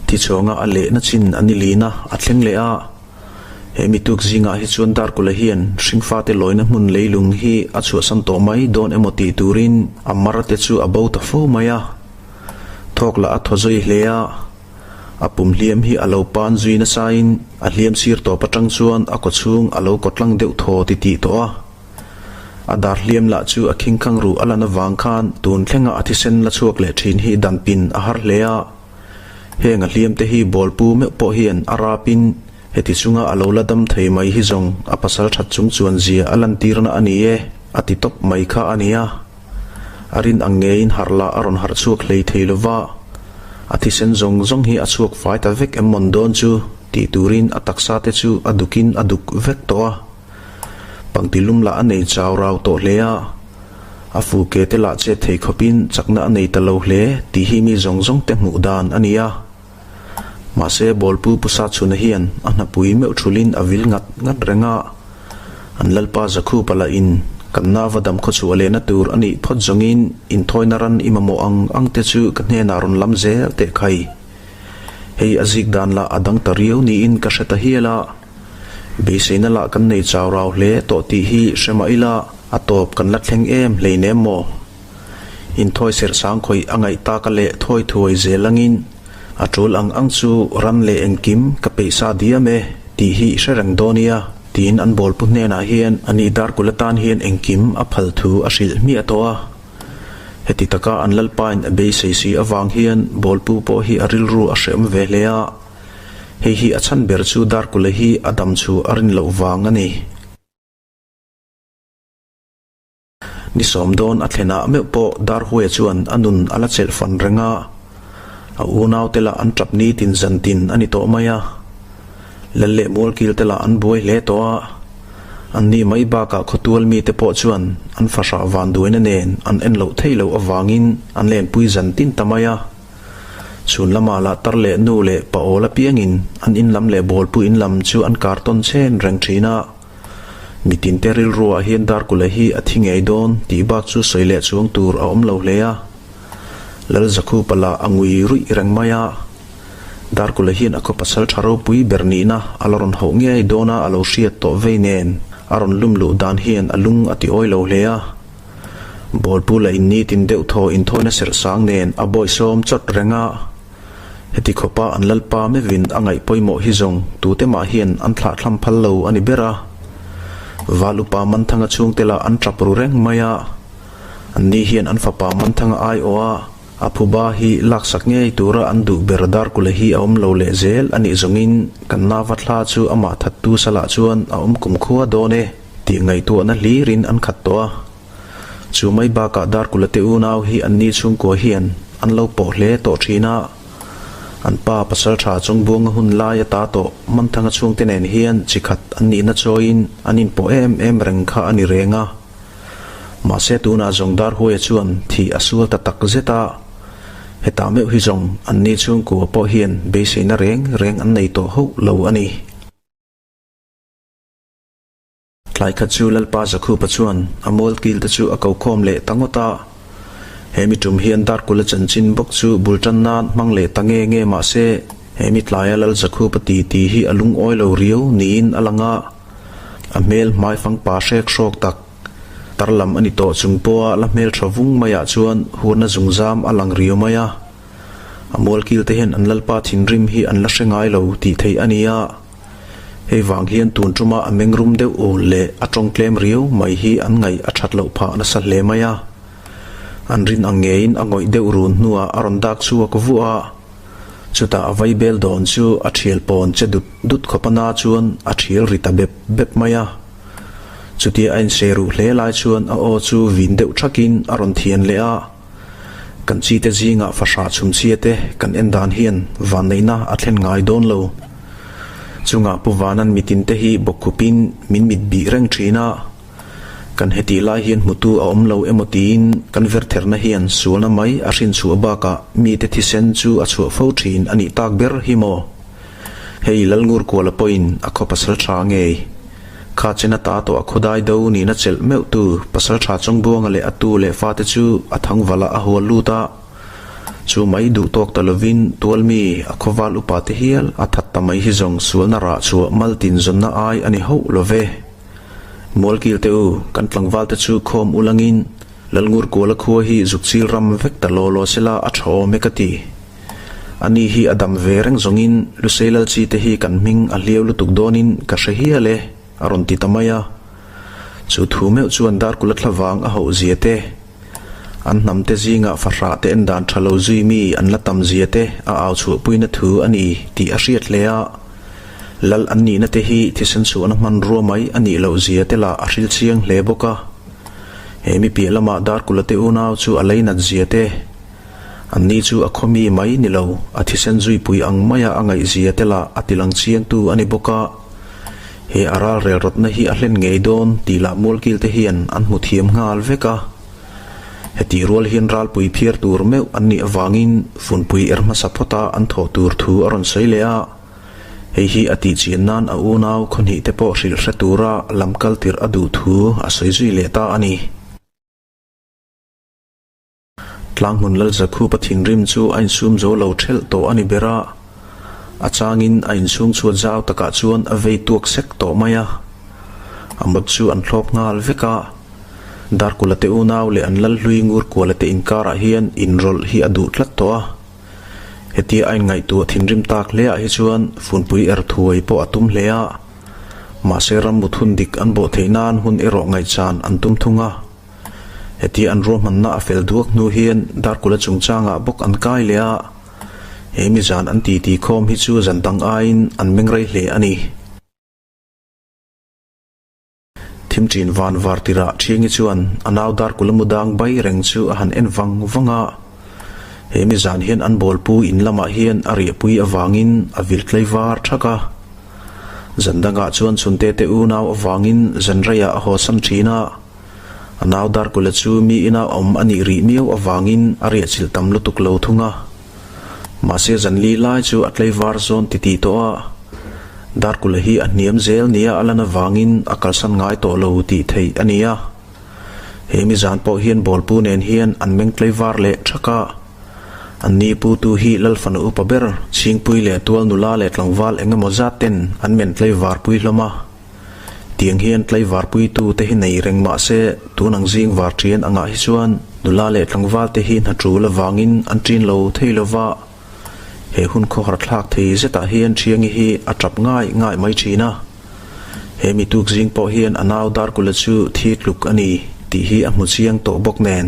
Thichhawnga a lehna chin a ni lina a thleng leh a. He mi tuk zingah hi chuan Darkula hian hringfate lawina hmun leilung hi a chhuahsan tawh mai dawn emaw tih turin a mar te chu a bo ta fo mai a. Thawk lah a thaw zui hle a. A pum hliam hi a lo pan zui nasain a hliam sir tawp atang chuan a kawchhung a lo kawtlang deuh thaw titih tawh a. A dar hliam lah chu a khingkhang ruh a lan avang khan tun thlenga a thisen la chhuak leh thin hi dan pin a har hle a. Heng a hliam te hi bawlpu meuh pawh hian a rapin heti chunga a lo la dam thei mai hi zawng a pasal that chung chuan zia a lantirna a ni e, a ti tawp mai kha a nia. A rin ang ngeiin harh lah a rawn harh chhuak hlei thei lova, a thisen zawng zawng hi a chhuak fai ta vek em mawn dawn chu tih turin a taksa te chu a dukin a duk vek tawh a. Pangti lum lah a nei chau rau tawh hle a, a fu ke te lah chet thei khawpin chakna a nei ta lo hle tih hi mi zawng zawng te hmuh dan a ni a. Mahse Bawlpu Pu Sachhuna hian a hnapui meuh thulin a vil ngat ngat reng a, an Lalpa Zakhupa lah in kan nava dam khawchhuah lehna tur a nih phawt zawngin inthawina ran i mamawh ang ang te chu ka hnenah rawn lam zel teh khai. Hei a zik dan lah a dang ta riau niin ka hre ta hial a. Beiseina lah kan nei chau rau hle tawh tih hi hre mah ila a tawp kan la thleng em hleinem maw? Inthawi serh sang khawih a ngaih tak a leh thawi thuai zel angin a tul ang ang chu ran leh engkim ka peih sa diam e tih hi i hre reng dawn nia tiin an bawlpu hnenah hian a ni Darkula tan hian engkim a phal thu a hrilh hmiah tawh a. Heti taka an lalpain a beisei si avang hian bawlpu pawh hi a rilru a hreawm ve hle a. Hei hi a chhan ber chu Darkula hi a dam chu a rin loh vang a ni. Ni sawm dawn a thlenah meuh pawh Darhuaia chuan a nun a la chelh fan reng a, a unaute lah an tap nitin zan tin a ni tawh mai a. Lal leh Mualkil te lah an buai hle tawh a, an ni mai bakah khawtual mite pawh chuan an fahrah vanduaina nen an en loh theih loh avangin an lenpui zan tin ta mai a. Chhun lamah lah tar leh nu leh pa awl apiangin an in lam leh bawlpu in lam chu an kar tawn chen reng thin a. Mitinte rilruah hian Darkula hi a thi ngei dawn tih bak chu sawi leh chuang tur a awm lo hle a. Lal Zakhupa lah a ngui ruih reng mai a. Darkula hian a khaw pasal tha ropui ber nihna a la rawn hauh ngei dawn a a lo hriat tawh vei nen a rawn lum luh dan hian a lung a ti awi lo hle a. Bawlpu la in nitin deuh thaw inthawina serh sang nen a bawihsawm chawt reng a. Heti khawpa an lalpa mevin a ngaih pawimawh hi zawng tute mah hian an thlahthlam phal lo a ni ber a. Val upa Manthanga chhungte lah an tap ru reng mai a. Anni hian an fapa Manthanga aiawh a, a phuba hi laksak ngei tura an duh ber Darkula hi a awm lo leh zel a nih zawngin kan nava thla chu amah thattu salah chuan a awm kumkhua dawn e tih ngaihtuahna hlirin an khat tawh a. Chu mai bakah Darkula te unau hi anni chhungkua hian an lo pawh hle tawh thin a, an pa pasal tha Chawngbuanga hun lai ata tawh Manthanga chhungte nen hian chi khat an nihna chawiin an inpawh em em reng kha a ni reng a. Mahse tunah zawng Darhuaia chuan thih a sual ta tak zet a, hetah meuh hi zawng anni chhungkua pawh hian beiseina reng reng an nei tawh hauh lo a ni. Tlai khat chu Lalpa Zakhupa chuan a mualkil te chu a ko khawm leh ta ngawt a. He mi tum hian Darkula chanchin bawk chu bul tan nan hmang leh ta nge nge mah se, he mi tlaia Lal Zakhupa ti ti hi a lungawi lo riau niin a lang a. A hmel hmaifang pa hrek hrawk tak, tar lam a ni tawh chung pawha la hmel tha vung maiah chuan hurna zungzam a lang riau mai a. A mualkil te hian an Lalpa thinrim hi an la hre ngai lo tih theih a ni a. Hei vang hian tun tuma a mengrum deuh awl leh a tawng tlem riau mai hi an ngaih a that loh phah nasa hle mai a. An rin ang ngeiin a ngawih deuh run hnuah a rawn dak chhuak vuah a. Chutah a vaibel dawn chu a thial pawn che dut dut khawp a na chuan a thial ri ta bep bep mai a. Chutia a insei ruh hle lai chuan a aw chu vin deuh thakin a rawn thian leh a. Kan chite zingah fahrah chhumchhia te kan en dan hian vanneihna a thlen ngai dawn lo. Chungah Pu Vanan mitin te hi bawkkhupin min mit bih reng thin a. Kan hetih lai hian hmutu a awm lo emaw tiin kan vertherna hian sualna mai a hrin chhuah bakah mite thisen chu a chhuah fo thin a nih tak ber hi maw? Hei Lalngurkuala pawhin a khaw pasal tha ngei. Kha chen ata tawh a khawdai do nihna chelh meuhtu pasal tha Chawngbuanga leh a tu leh fate chu a thangvalah a hual lut a. Chu mai duh tawk ta lovin tualmi a khawval upa te hial a that ta mai hi zawng sualna rah chhuah maltin zawnna ai a ni hauh lo ve. Mualkil te u, kan tlangval te chu khawm ulangin Lalngurkuala khua hi zukchil ram vek ta law law sela a tha awm e ka ti. Ani hi a dam ve reng zawngin Lusei Lalchi te hi kan hming a hliau lutuk dawnin ka hre hial e, a rawn ti ta mai a. Chu thu meuh chuan Darkula thlavang a hauh zia te, an hnam te zingah fahrah te en dan tha lo zui mi an la tam zia te a au chhuahpuina thu a ni tih a hriat hle a. Lal an nihna te hi thisen chhuahna hmanrua mai a nih loh zia te lah a hril chiang hle bawk a. He mi piah lamah Darkula te unau chu a leinat zia te, Anni chu a khawmi mai ni lo, a thisen zuipui ang maia a ngaihzia te lah a tilang chiangtu a ni bawk a. He a ral relrawtna hi a hlen ngei dawn tih lah mualkil te hian an hmu thiam nghal vek a. Hetih rual hian ralpui phiar tur meuh an nih avangin funpui er hmasa phawta an thawh tur thu a rawn sawi leh a. Hei hi a tihchian nan a unau khawhnih te pawh hrilh hre tura lam kal tirh a duh thu a sawi zui leh ta a ni. Tlanghmun Lalzakhupa thinrim chu a insum zo lo thelh tawh a ni ber a, a changin a insung chhuat zau takah chuan a vei tuak sek tawh mai a. A mawt chu an thlawp nghal vek a, Darkula te unau leh an Lalhlui Ngurkuala te inkarah hian inrawlh hi a duh tlat tawh a. Hetia a inngaihtuah thinrim tak hleah hi chuan funpui er thuai pawh a tum hle a, mahse rammut hun dik an bawh theih nan hun erawh ngaihchan an tum thung a. Hetia an ruahmanna a fel duak hnu hian Darkula chungchangah bawk an kai leh a, he mi zan an titi khawm hi chu zan dang aiin an meng rei hle a ni. Thim ṭin van var tirah Ṭhiangi chuan a nau Darkula mu dang bai reng chu a han en vang vang a, he mi zan hian an bawlpu in lamah hian a riahpui avangin a vil tlei var ṭhak a. Zan dangah chuan chhunte te unau avangin zan reiah a hawsan ṭhin a. A nau Darkula chu mi ina awm a nih rih miau avangin a riahchilh tam lutuk lo thung a. Mahse zanli lai chu a tlaivar zawn titih tawh a, Darkula hi a hniam zel nia a lan avangin a kalsan ngai tawh lo tih theih a ni a. He mi zan pawh hian bawlpu nen hian an meng tlaivar leh thak a. An ni putu hi Lalfanu upa ber Chhingpui leh tual nula leh tlangval eng emaw zat ten an men tlaivar pui hlawm a. Tiang hian tlaivar puitu te hi nei reng mah se, tun ang zing var ṭian angah hi chuan nula leh tlangval te hi hna ṭul avangin an ṭin lo thei lo va. He hun khawhar thlak thei zetah hian Ṭhiangi hi a ṭap ngai ngai mai ṭhin a. He mi tuk zing pawh hian a nau Darkula chu thi tluk a ni tih hi a hmu chiang tawh bawk nen.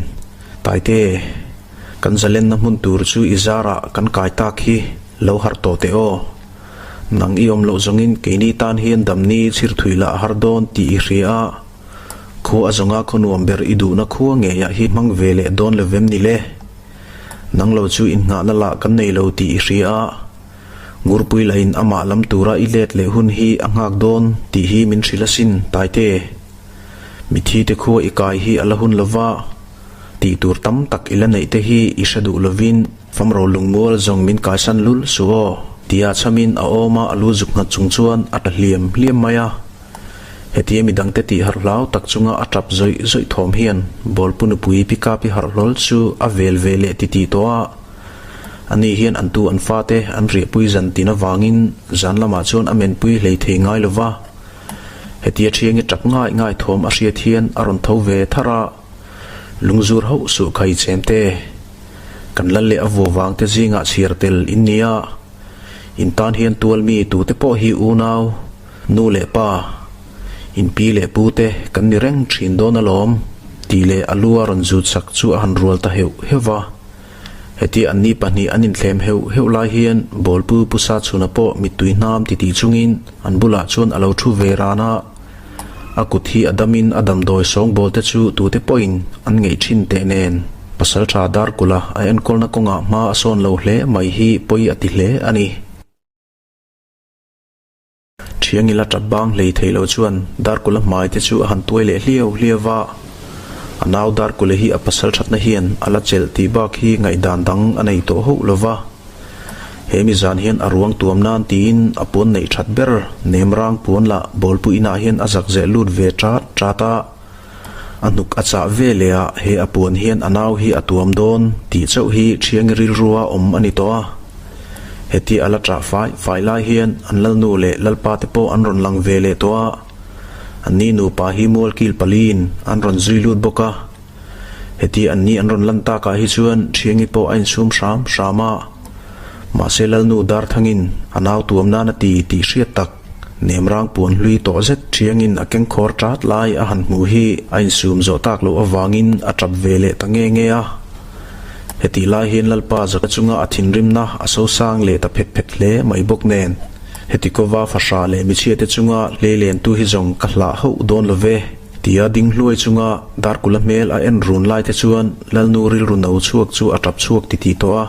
Taite, kan zalenna hmun tur chu i zarah kan kai tak hi lo harh tawh teh aw. Nang i awm loh zawngin keini tan hian damni chhirthui lah a har dawn tih i hria a, khua a zawnga khaw nuam ber i duhna khua ngeiah hi hmang ve leh dawn lo vem ni le? Nang lo chu innghahna lah kan nei lo tih i hria a, Ngurpui lahin amah lam tura i let leh hun hi a nghak dawn tih hi min hrilh asin, Taite. Mithi te khua i kai hi a la hun lova, tih tur tam tak i la neih te hi i hre duh lovin, Famro lungmual zawng min kaisan lul suh aw, tia chhamin a awm a, a lu zuk nghat chung chuan a ta hliam hliam mai a. Hetia midangte tih harh hlau tak chunga a tap zawih zawih thawm hian Bawlpu nupui pickup i harh hlawl chu a vel ve leh titih tawh a. Ani hian an tu an fate an riahpui zan tin avangin zan lamah chuan a menpui hlei thei ngai lo va. Hetia thiangi tap ngai ngai thawm a hriat hian a rawn tho ve thar a. Lungzur hauh suh khai chemte. Kan lal leh a vuah vang te zingah chhiar tel in nia. In tan hian tual mi tute pawh hi unau, nu leh pa, in pi leh pu te kan ni reng thin dawn alawm tih leh a lu a rawn zut sak chu a han rual ta heuh heuh va. Hetia anni pahnih an inthlem heuh heuh lai hian Bawlpu Pu Sachhuna pawh mittui hnam titih chungin an bulah chuan a lo thu ve ran a. A kut hi a damin a damdawi sawngbawl te chu tute pawhin an ngeih thin teh nen Pasaltha Darkula a enkawlna kawngah hma a sawn lo hle mai hi pawi a ti hle a ni. Thiangila tap bang hlei thei lo chuan Darkula hmai te chu a han tuai leh hliau hliau va, a nau Darkula hi a pasal thatna hian a la chelh tih bak hi ngaihdan dang a nei tawh hauh lo va. He mi zan hian a ruang tuam nan tiin a puan neih that ber nem rang puan lah bawlpu inah hian a zak zeh lut ve ṭat ṭat a. A hnuk a chah ve leh a, he a puan hian a nau hi a tuam dawn tih chauh hi Thiangi rilrua awm a ni tawh a. Heti a la ṭah fai fai lai hian an lalnu leh lalpa te pawh an rawn lang ve leh tawh a, anni nupa hi mualkil paliin an rawn zui lut bawk a. Heti anni an rawn lan takah hi chuan Thiangi pawh a insum hram hram a, mahse lalnu Darthangin a nau tuam nan a ti tih hriat tak. Nemrang puan hlui tawh zet thiangin a keng khawr ṭat lai a han hmuh hi a insum zawh tak loh avangin a ṭap ve leh ta nge nge a. Hetih lai hian Lalpa zaka chunga a thinrimna a sosang leh ta phet phet hle mai bawk nen, heti kova fahrah leh michhiate chunga hleilentu hi zawng ka hlah hauh dawn lo ve, tia ding hluai chunga Darkula hmel a en run laite chuan Lalnu rilru no chhuak chu a ṭap chhuak titih tawh a.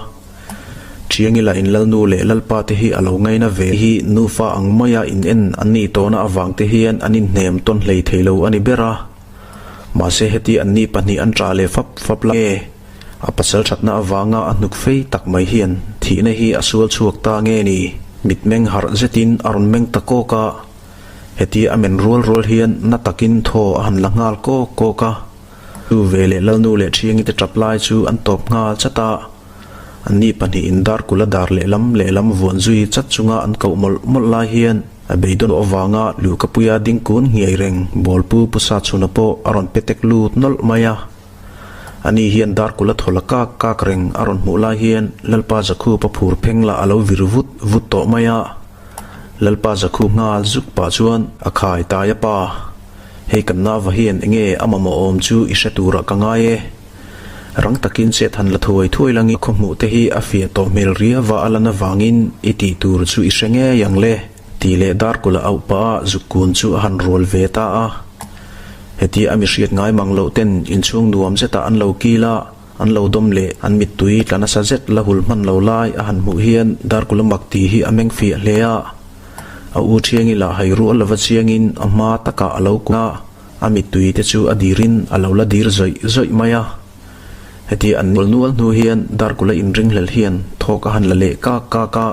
Thiangila in Lalnu leh Lalpa te hi a lo ngaina ve hi nufa ang maia in en an nih tawhna avang te hian an inhnem tawn hlei thei lo a ni ber a. Mahse heti an ni pahnih an ṭah leh fap fap la nge? A pasal ṭhatna avanga a hnuk fei tak mai hian thihna hi a sual chhuak ta nge ni? Mitmeng harh zetin a rawn meng ta kawk a. Heti a men rual rual hian na takin thaw a han la nghal kawk kawk a. Chu veleh Lalnu leh Thiangi te ṭap lai chu an tawp nghal chat a. Anni pahnihin Darkula dar lehlam lehlam vuan zui chat chunga an koh mawlh mawlh lai hian a beidawn avanga luhkapuia ding kun nghiai reng Bawlpu Pu Sachhuna pawh a rawn pe tek lut nawlh mai a. Ani hian Darkula thaw la kak kak reng a rawn hmuh lai hian Lalpa Zakhupa phur pheng lah a lo vir vut vut tawh mai a. Lalpa Zakhup nghal zuk pah chuan a khai tai a pa, hei kan nava hian enge a mamawh awm chu i hre turah ka ngai e. Rang takin chet han la thuai thuai lang i khaw hmuh te hi a fiah tawh hmel riava a lan avangin i tih tur chu i hre ngei ang le, tih leh Darkula auh pah a zuk kun chu a han rual ve ta a. Hetia a mi hriat ngai mang loh ten inchhung nuam zetah an lo kil a, an lo dawm leh an mittui tla nasa zet la hul hman lo lai a han hmuh hian Darkula mak tih hi a meng fiah hle a. A u Thiangi lah hai rual lova chiangin a hma takah a lo kun a. A mittui te chu a dirin a lo la dir zawih zawih mai a. Heti an nual nual hnu hian Darkula inringhlel hian thawk a han la leh kak kak a.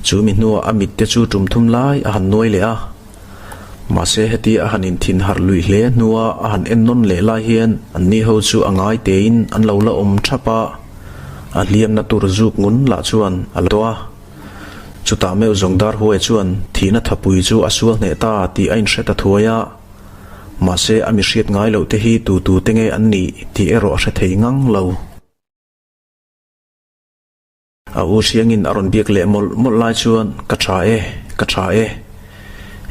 Chu mi hnuah a mit te chu tum thum lai a han nuai leh a. Mahse heti a han inthin harh luih hle hnua a han en nawn leh lai hian anni ho chu a ngai tein an lo la awm thap a. A hliamna tur zuk ngun lah chuan a la tawh a. Chutah meuh zawng Darhuai chuan thihna thapui chu a sual hneh ta tih a inhre ta thuai a. Mahse a mi hriat ngai loh te hi tu tu te nge an nih tih erawh a hre thei ngang lo. A u Hriangin a rawn biak leh mawlh mawlh lai chuan ka tha e, ka tha e.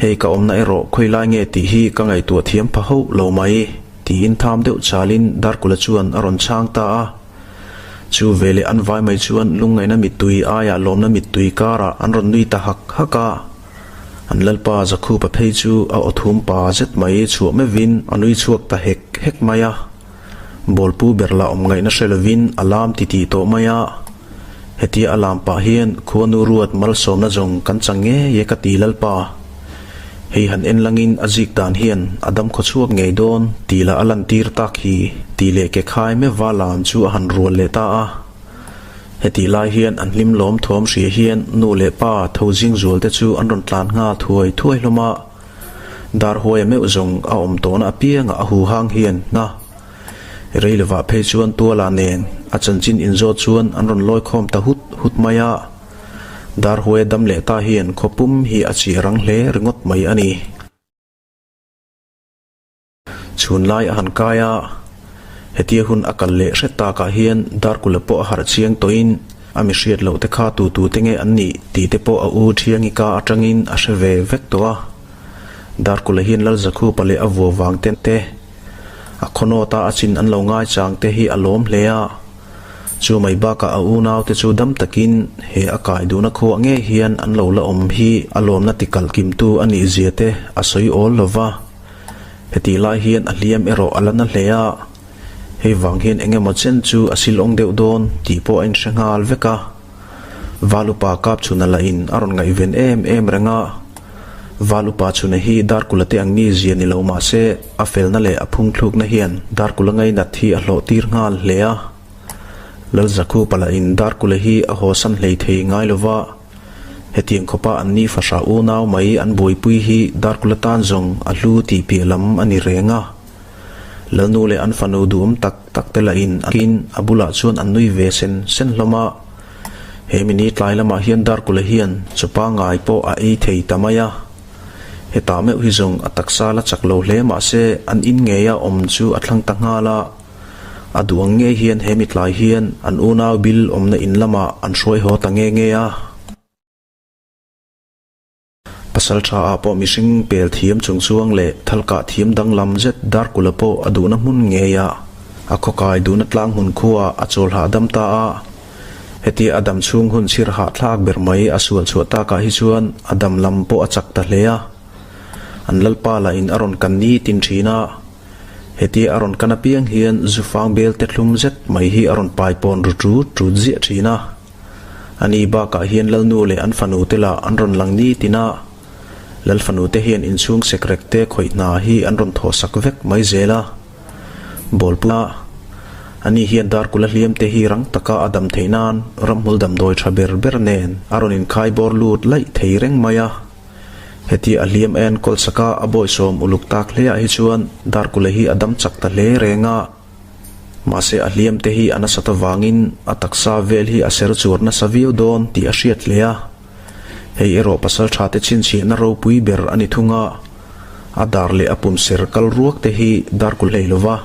Hei ka awmna erawh khawi lai nge tih hi ka ngaihtuah thiam pha hauh lo mai tiin tham deuh chalin Darkula chuan a rawn chhang ta a. Chu veleh an vai mai chuan lungngaihna mittui aiah lawmna mittui karah an rawn nui ta hak hak a. An Lalpa Zakhupa phei chu a aw thum pa zet mai chhuah meuhin a nui chhuak ta hek hek mai a. Bawlpu ber lah awm ngaihna hre lovin a lam titih tawh mai a. Hetia a lam pah hian khuanu ruat malsawmna zawng kan chang ngei e ka ti Lalpa. Hei han en langin a zik dan hian a dam khaw chhuak ngei dawn tih lah a lantir tak hi tih leh ke khai meuhva lam chu a han rual leh ta a. Hetih lai hian an hlim lawm thawm hria hian nu leh pa tho zing zual te chu an rawn tlan nghal thuai thuai hlawm a. Darhuaia meuh zawng a awm tawhna apiangah a huhang hian na rei lovah phei chuan tuala nen a chanchin inzawt chuan an rawn lawi khawm ta hut hut mai a. Darhuaia dam leh ta hian khaw pum hi a chih rang hle ringawt mai a ni. Chhun lai a han kai a, hetia hun a kal leh hret takah hian Darkula pawh a harh chiang tawhin a mi hriat loh te kha tu tu te nge an nih tih te pawh a u Thiangi ka atangin a hre ve vek tawh a. Darkula hian Lalzakhupa leh a vua vang te te, a khawnawta a chin an lo ngaichang te hi a lawm hle a. Chu mai bakah a unaute chu dam takin he a kai duhna khuah ngei hian an lo la awm hi a lawmna tikalh kimtu a nih zia te a sawi awl lo va. Hetih lai hian a hliam erawh a la na hle a, hei vang hian eng emaw chen chu a silawng deuh dawn tih pawh a inhre nghal vek a. Valupa Kapchhuna lahin a rawn ngaihven em em reng a, Valupa Chhuna hi Darkula te ang mi zia ni lo mah se a felna leh a phungthlukna hian Darkula ngainat hi a hlawh tir nghal hle a. Lalzakhupa lahin Darkula hi a hawsan hlei thei ngai lo va, hetiang khawpa an ni fahrah unau mai an buaipui hi Darkula tan zawng a hlu tih piah lam a ni reng a. Lalnu leh an fanu duhawm tak tak te lahin in a bulah chuan an nui ve sen sen hlawm a. He mini tlai lamah hian Darkula hian chaw pangngai pawh a ei thei ta mai a. Hetah meuh hi zawng a taksa la chak lo hle mahse an in ngeia awm chu a thlang ta nghal a. A duh ang ngei hian he mitlai hian an unau bil awmna in lamah an hruai haw ta nge nge a. Pasal tha ah pawh mihring pel thiam chung chuang leh thalkah thiam danglam zet Darkula pawh a duhna hmun ngei a, a khawkai duhna tlang hmun khuaah a chawl hahdam ta a. Hetia a dam chhung hun chhir hahthlak ber mai a sual chhuah takah hi chuan a dam lam pawh a chak ta hle a. An lalpa lah in a rawn kan ni tin thin a. Hetia a rawn kan apiang hian zufang bel te thlum zet mai hi a rawn pai pawn ru ṭut ṭut ziah thin a. Ani bakah hian Lalnu leh an fanu te lah an rawn lang ni tin a. Lal fanu te hian inchhung sekrek te khawih hna hi an rawn thawhsak vek mai zel a. Bawlpula, Ani hian Darkula hliam te hi rang taka a dam theih nan ramhmul damdawi tha ber ber nen a rawn inkhai bawr lut laih thei reng mai a. Hetia a hliam a enkawl sak a, a bawisawm uluk tak hleah hi chuan Darkula hi a dam chak ta hle reng a. Mahse a hliam te hi a nasat avangin a taksa vel hi a ser chuar nasa viau dawn tih a hriat hle a. Hei erawh pasal tha te chhinchhiahna ropui ber a ni thung a. A dar leh a pum ser kal ruak te hi dar kul hlei lova,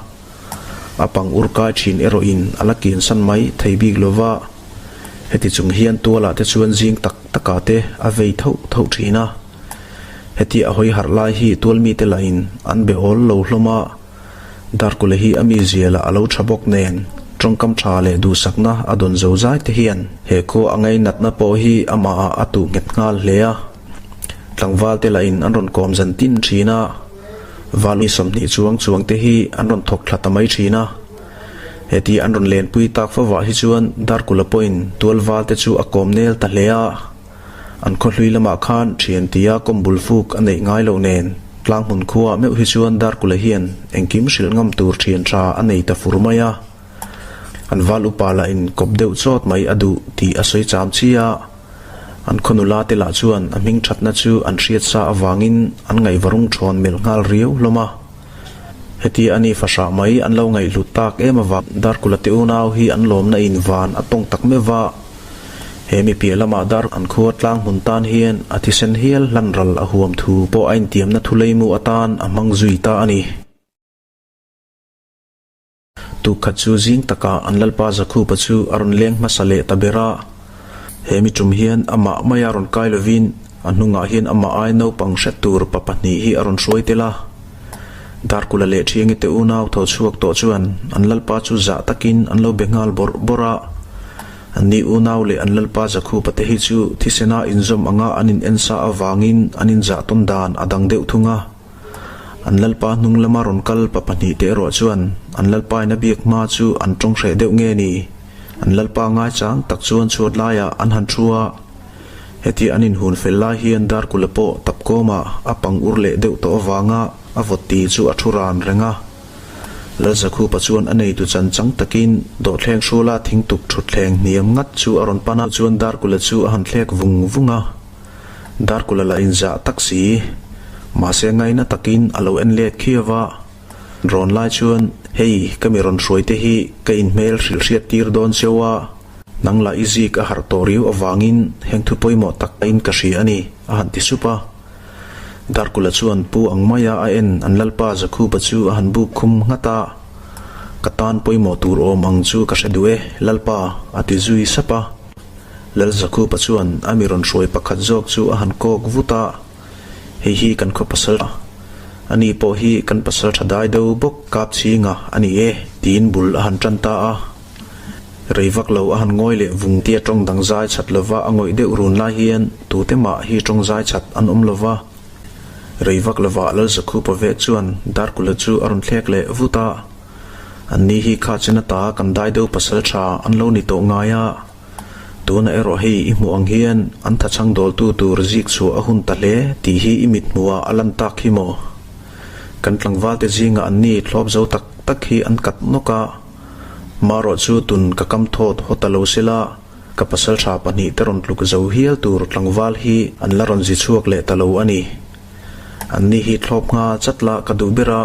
a pang ur kai thin erawh in a la kiansan mai thei bik lova, heti chung hian tualah te chuan zing tak takah te a vei thoh thoh thin a. Heti a hawi harh lai hi tual mite lah in an be awl lo hlawm a. Darkula hi a mizialah a lo tha bawk nen, tawngkam tha leh duhsakna a dawn zo zai te hian he khaw a ngainatna pawh hi amahah a tuh nghet nghal hle a. Tlangval te lahin an rawn kawm zan tin thin a, Valui 20 chuang chuang te hi an rawn thawk thla ta mai thin a. Heti an rawn lenpui tak favah hi chuan Darkula pawhin tualval te chu a kawm nel ta hle a. An khawhlui lamah khan thian tia kawm bul fuk a neih ngai loh nen, tlang hmun khuaah meuh hi chuan Darkula hian engkim hrilh ngam tur thian tha a nei ta fur mai a. An val upa lah in kawp deuh chawt mai a duh tih a sawi cham chi a. An khaw nula te lah chuan a hming thatna chu an hriat sa avangin an ngaihvarung thawn melh nghal riau hlawm a. Heti a ni fahrah mai an lo ngaihhlut tak em avang Darkula te unau hi an lawmna in van a tawng tak meuh va. He mi piah lamah dar an khua tlang hmun tan hian a thisen hial hlan ral a huam thu pawh a intiamna thu leimu atan a hmang zui ta a ni. Tukkhat chu zing takah an lalpa Zakhupa chu a rawn leng hmasa leh ta ber a. He mi tum hian amah maia rawn kai lovin a hnungah hian amah ai naupang hret tur pa pahnih hi a rawn hruai tel a. Darkula leh Thiangi te unau tho chhuak tawh chuan an lalpa chu zah takin an lo be nghal bawrh bawrh a. Anni unau leh an lalpa Zakhupa te hi chu thisena inzawm anga an in ensa avangin an inzah tawn dan a dang deuh thung a. An lalpa hnung lama rawn kal pa pahnihte erawh chuan an lalpain a biak hma chu an tawng hreh deuh nge ni? An lalpa ngaichang tak chuan chhuat laiah an han thu a. Heti an inhun fel lai hian Darkula pawh tapkawmah a pang ur leh deuh tawh avanga a vawt ti chu a thu ran reng a. Lalzakhupa chuan a neitu chan chang takin dawhthleng hrula thingtuk thutthleng hniam ngat chu a rawn pan a, chuan Darkula chu a han thlek vung vung a. Darkula lah inzah tak si, mahse ngaina takin a lo en let khiau a. Rawn lai chuan, Hei, ka mi rawn hruai te hi ka inhmel hrilh hriat tir dawn cheu a, nang lah i zik a harh tawh riau avangin heng thu pawimawh tak in ka hria a ni, a han ti sup a. Darkula chuan pu ang maia a en an lalpa Zakhupa chu a han buk khum nghat a, Ka tan pawimawh tur awm ang chu ka hre duh e, lalpa, a ti zui sap a. Lal Zakhupa chuan a mi rawn hruai pakhat zawk chu a han kawk vut a, Hei hi kan khaw pasal a, ani pawh hi kan pasal tha dai deuh bawk kap chhinga a ni e, tiin bul a han tan ta a. Rei vak lo a han ngawi leh vung tia tawng dang zai chat lova a ngawih deuh run lai hian tute mah hi tawng zai chat an awm lova. Rei vak lovah Lal Zakhupa vek chuan Darkula chu a rawn thlek leh vut a, Anni hi kha chen ata kan dai deuh pasal tha an lo ni tawh ngai a, tunah erawh hei i hmuh ang hian an thachhang dawltu tur zik chhuah a hun ta hle tih hi i mit hmuhah a lan tak hi maw? Kan tlangvalte zingah anni thlawp zo tak tak hi an kat nawk a, marawh chu tun ka kam thawt haw ta lo sela ka pasal tha pahnihte rawn tluk zo hial tur tlangval hi an la rawn zi chhuak leh ta lo a ni. Anni hi thlawp ngha chat lah ka duh ber a.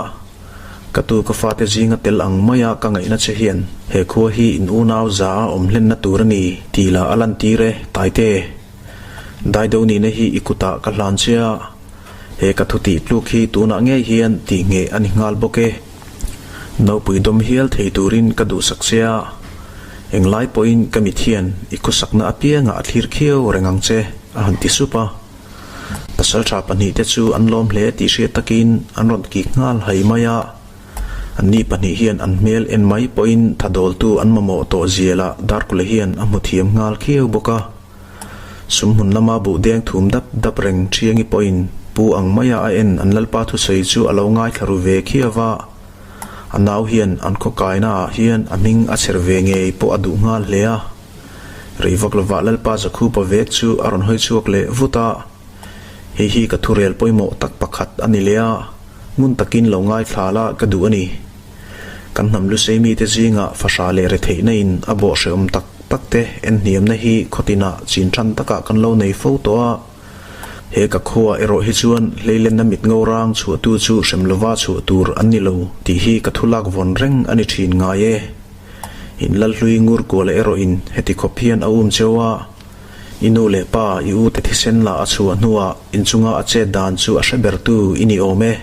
Ka tu ka fate zinga tel ang maia ka ngaihna che hian he khua hi in unau za a awm hlenna tur a ni tih lah a lantir e, Taite. Daido nihna hi i kutah ka hlan che a, he ka thu tih tluk hi tunah ngei hian tih ngheh a ni nghal bawk e. Nopui dawm hial thei turin ka duhsak che a, englai pawhin ka mit hian i khawsakna apiangah a thlir khiau reng ang che, a han ti sup a. Pasalṭha pahnihte chu an lawm hle tih hriat takin an rawn kik nghal hai mai a. Anni pahnih hian an hmel en mai pawhin thadawltu an mamawh tawh zialah Darkula hian a hmu thiam nghal khiau bawk a. Sum hmun lama buh deng thum dap dap reng Ṭhiangi pawhin pu ang maia a en an lalpa thusawi chu a lo ngaithla ru ve khiau a. A nau hian an khaw kainaah hian a hming a chher ve ngei pawh a duh nghal hle a. Rei vak lovah Lalpa Zakhupa vek chu a rawn hawi chhuak leh vut a, Hei hi ka thurel pawimawh tak pakhat a ni leh a, ngun takin lo ngaithla la ka duh a ni. Kan hnam lusei mite zingah fahra leh retheihna in a bawh hrehawm tak tak te en hniamna hi khawtinah chin than takah kan lo nei fo tawh a. He ka khua erawh hi chuan hleilenna mit ngo rang chhuahtu chu hrem lova chhuah tur an ni lo tih hi ka thulak vawn reng a ni thin ngai e. In Lalhlui ngur kuala erawhin heti khawp hian a um cheu a, i nu leh pa i u te thisen lah a chhuah hnuah inchunga a chet dan chu a hre bertu i ni awm e.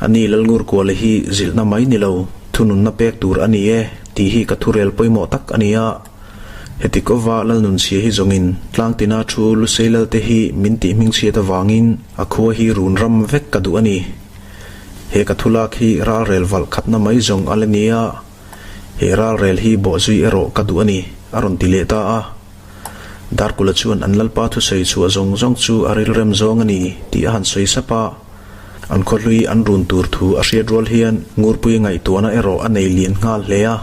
A ni Lalngur kuala hi zilhna mai ni lo, thununna pek tur a ni e tih hi ka thurel pawimawh tak a ni a. Heti kawva Lalnunchhia hi zawngin Tlangtina thu Lusei Lalte hi min tih hmingchhiat avangin a khua hi run ram vek ka duh a ni. He ka thulak hi ralrel valh khatna mai zawng a la ni a, he ralrel hi bawhzui erawh ka duh a ni, a rawn ti leh ta a. Darkula chuan an lalpa thusawi chhuah zawng zawng chu a rilrem zawng a ni tih a han sawi sap a. An khawhlui an run tur thu a hriat rual hian Ngurpui ngaihtuahna erawh a nei lian nghal hle a.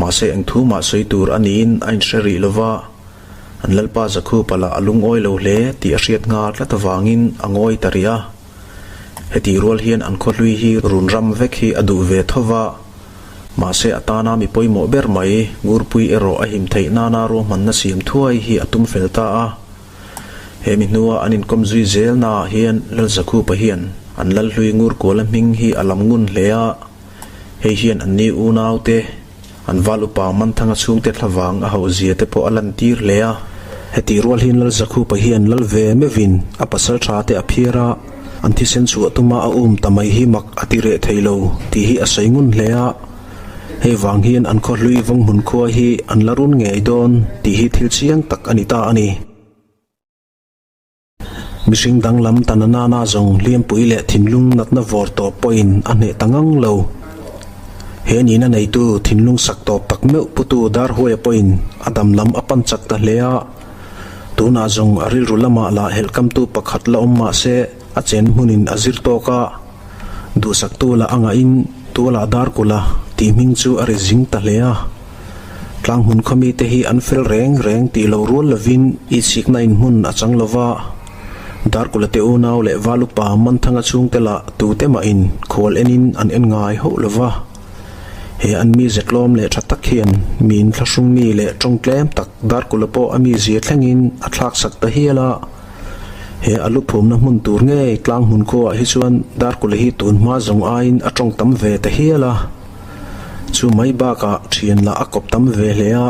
Mahse eng thu mah sawi tur a niin a inhre rih lo va, an lalpa Zakhupa lah a lungawi lo hle tih a hriat nghal tlat avangin a ngawi ta rih a. Hetih rual hian an khawhlui hi run ram vek hi a duh ve tho va, mahse a tana mi pawimawh ber mai Ngurpui erawh a him theih nana ruahmanna siam thuai hi a tum fel ta a. He mi hnua an inkawm zui zel naah hian Lalzakhupa hian an Lalhlui Ngurkuala hming hi a lam ngun hle a, hei hian anni unaute, An val upa Manthanga chhungte thlavang a hauh zia te pawh a lantir hle a. Hetih rual hian Lal Zakhupa hian lal ve meuhin a pasal tha te a phiar a, an thisen chhuah tuma a um ta mai hi mak a ti reh thei lo tih hi a sawi ngun hle a. Hei vang hian an khawhlui Vawnghmun khua hi an la run ngei dawn tih hi thil chiang tak a ni ta a ni. Mihring danglam ta na nana zawng hliampui leh thinlung natna vawr tawp pawhin a hneh ta ngang lo. He nihna neitu thinlung sak tawp tak meuh putu Darhuaia pawhin a dam lam a pan chak ta hle a. Tunah zawng a rilru lamah lah helhkamtu pakhat la awm mah se a chen hmunin a zir tawk a. Duhsaktu lah a ngahin Tualah Darkula tih hming chu a ri zing ta hle a. Tlang hmun khaw mite hi an fel reng reng tih lo rual lovin itsikna in hmun a chang lo va, Darkula te unau leh Valupa Manthanga chhungte lah tute mahin khual enin an en ngai hauh lo va. He an mize tlawm leh tha tak hian miin thlahrung mi leh tawng tlem tak Darkula pawh a mizia thlengin a thlaksak ta hial a. He a lu phumna hmun tur ngei tlang hmun khuaah hi chuan Darkula hi tun hma zawng aiin a tawng tam ve ta hial a. Chu mai bakah thian lah a kawp tam ve hle a,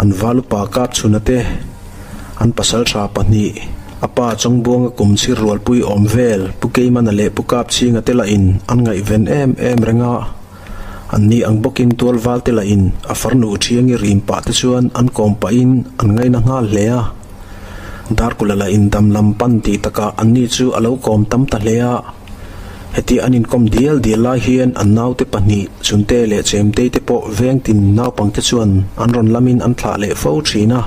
an valupa kap chhuna te, an pasal tha pahnih, a pa Chawngbuanga kum chhir rualpui awm vel Pu Keimana leh Pu Kapchhinga te lahin an ngaihven em em reng a, anni ang bawkin tualval te lahin a farnu Thiangi rim pah te chuan an kawm pahin an ngaina nghal hle a. Darkula lahin dam lam pan tih takah anni chu a lo kawm tam ta hle a. Heti an inkawm dial dial lai hian an naute pahnih, Chunte leh Chemtei te pawh vengtin naupangte chuan an rawn lamin an thlah leh fo thin a.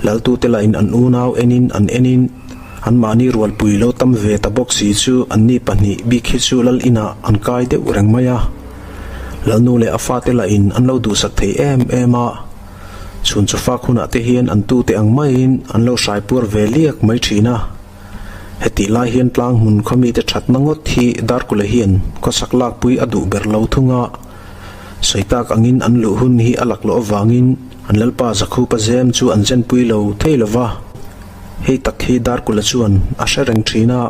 Laltute lahin an unau enin an enin anmahni rualpui lo tam ve ta bawk si chu anni pahnih bik hi chu lal inah an kai deuh reng mai a. Lalnu leh a fate lahin an lo duhsak thei em em a. Chhun chawfak hunah te hian an tute ang maiin an lo hraipuar ve liak mai thin a. Hetih lai hian tlang hmun khaw mite thatna ngawt hi Darkula hian khawsak lakpui a duh ber lo thung a, sawi tak angin an luh hun hi a lak loh avangin an lalpa Zakhupa zem chu an zenpui lo thei lo va. Hei tak hi Darkula chuan a hre reng thin a.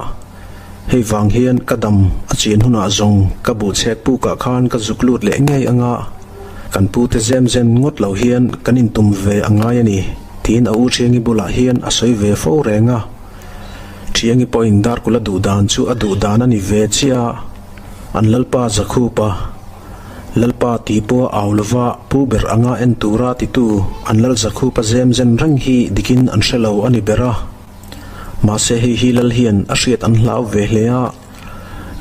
Hei vang hian ka dam a chian hunah zawng ka buhchhek pukah khan ka zuk lut leh ngei anga kan pute zem zem ngawt lo hian kan intum ve a ngai a ni, tiin a u Thiangi bulah hian a sawi ve fo reng a. Thiangi pawhin Darkula duh dan chu a duh dan a ni ve chiah a, an Lalpa Zakhupa, Lalpa tih pawh a au lova pu ber anga en tura titu an Lal Zakhupa zem zem reng hi dikin an hre lo a ni ber a. Mahse hei hi Lal hian a hriat an hlau ve hle a,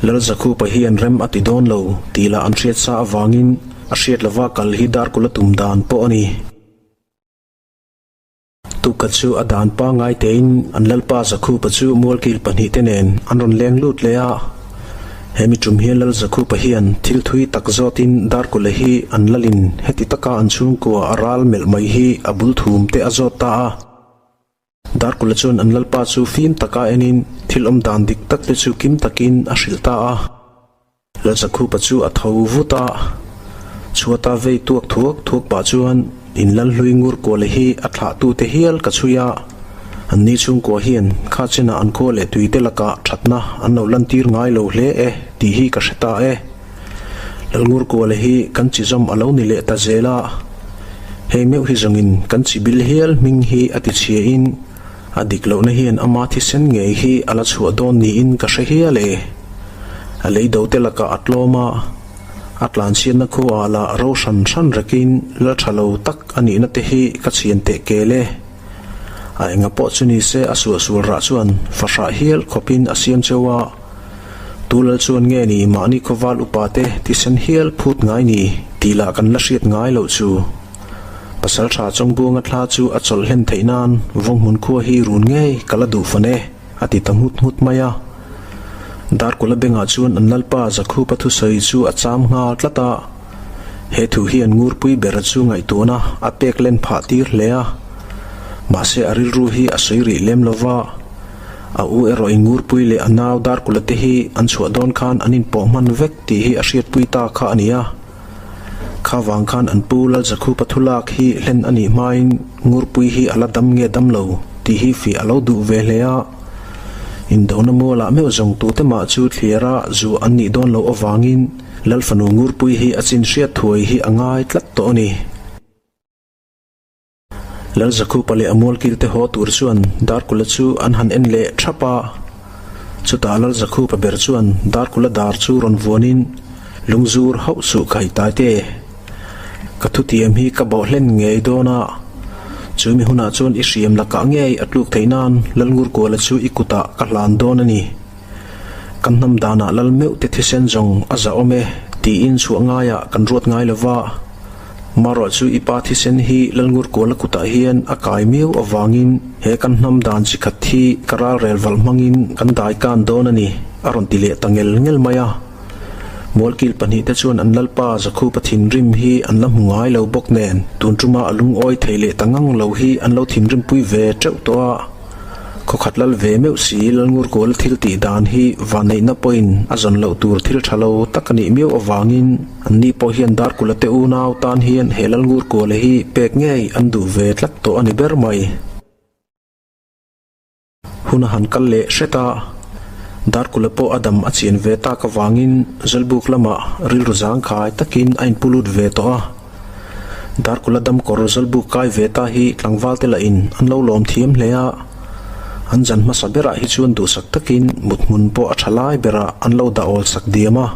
Lal Zakhupa hian rem a ti dawn lo tih lah an hriat sa avangin a hriat lova kal hi Darkula tum dan pawh a ni. Tukka chu a dan pangngai tein an Lalpa Zakhupa chu mualkil pahnihte nen an rawn leng lut leh a. He mi tum hian Lal Zakhupa hian thil thui tak zawtin Darkula hi an lalin heti taka an chhungkua a ral melh mai hi a bul thum te a zawt ta a. Darkula chuan an Lalpa chu fim taka enin thil awm dan dik tak te chu kim takin a hrilh ta a. Lalzakhupa chu a tho vut a, chhuata vei tuak thuak thuak pah chuan in Lalhlui ngur kuala hi a thlahtute hial ka chhui a, anni chhungkua hian kha chenah an khua leh tuite lakah thatna an lo lantir ngai lo hle e tih hi ka hre ta e. Lalngur kuala hi kan chi zawm a lo ni leh ta zel a, hei meuh hi zawngin kan chi bil hial hming hi a ti chhiain a dik lohna hian ama thisen ngei hi a la chhuah dawn niin ka hre hial e. A lei do te lakah a tlawm a, a tlanchhiatna khuaah lah ro hran hran rekin la tha lo tak a nihna te hi ka chhian teh kel e. A enga pawh chu ni se a suahsual rah chuan fahrah hial khawpin a siam cheu a, Tu lal chuan nge ni mahni khawval upa te thisen hial phut ngai ni tih lah kan la hriat ngai loh chu. Pasal tha Chawngbuanga thla chu a chawlh hlen theih nan Vawnghmun khua hi run ngei ka la duh fan e, a ti ta nghut nghut mai a. Darkula bengah chuan an lalpa Zakhupa thusawi chu a cham nghal tlat a. He thu hian Ngurpui bera chu ngaihtuahna a pek len phah tir hle a. Mahse a rilru hi a sawi rih lem lova. A u erawh in Ngurpui leh a nau Darkula te hi an chhuah dawn khan an inpawh hman vek tih hi a hriatpui ta kha a ni a. Kha vang khan an pu Lalzakhupa thulak hi hlen a nih hmain Ngurpui hi a la dam nge dam lo tih hi fih a lo duh ve hle a. Indona mualah meuh zawng tute mah chu thliara zuah an nih dawn loh avangin Lalfanu Ngurpui hi a chin hriat thuai hi a ngai tlat tawh a ni. Lalzakhupa leh a mualkil te haw tur chuan Darkula chu an han en leh thap a. Chutah Lalzakhupa ber chuan Darkula dar chu rawn vuanin, Lungzur hauh suh ka hei taite. Ka thutiam hi ka bawh hlen ngei dawn a. Chu mi hunah chuan i hriam lakah ngei a tluk theih nan Lalngurkuala chu i kutah ka hlan dawn a ni. Kan hnam danah lal meuh te thisen zawng a zahawm e tiin chhuah ngaiah kan ruat ngai lo va. Marawh chu i pa thisen hi Lalngurkuala kutah hian a kai miau avangin he kan hnam dan chi khat hi ka ralrel valh hmangin kan dai kan dawn a ni, a rawn ti leh ta ngel ngel mai a. Mualkil pahnihte chuan an lalpa Zakhupa thinrim hi an la hmu ngai lo bawk nen tun tuma a lungawi thei leh ta ngang lo hi an lo thinrimpui ve teuh tawh a. Khawkhat lal ve meuh si Lalngurkual thil tih dan hi vanneihna pawhin a zawn loh tur thil tha lo tak a nih miau avangin anni pawh hian Darkula te unau tan hian he Lalngurkuala hi pek ngei an duh ve tlat tawh a ni ber mai. Hun a han kal leh hret a, Darkula pawh a dam a chian ve tak avangin Zawlbuk lamah rilru zangkhai takin a inpu lut ve tawh a. Darkula damkawr Zawlbuk kai ve ta hi tlangval te lahin an lo lawm thiam hle a, an zan hmasa berah hi chuan duhsak takin mut hmun pawh a tha lai berah an lo dah awl sak diam a.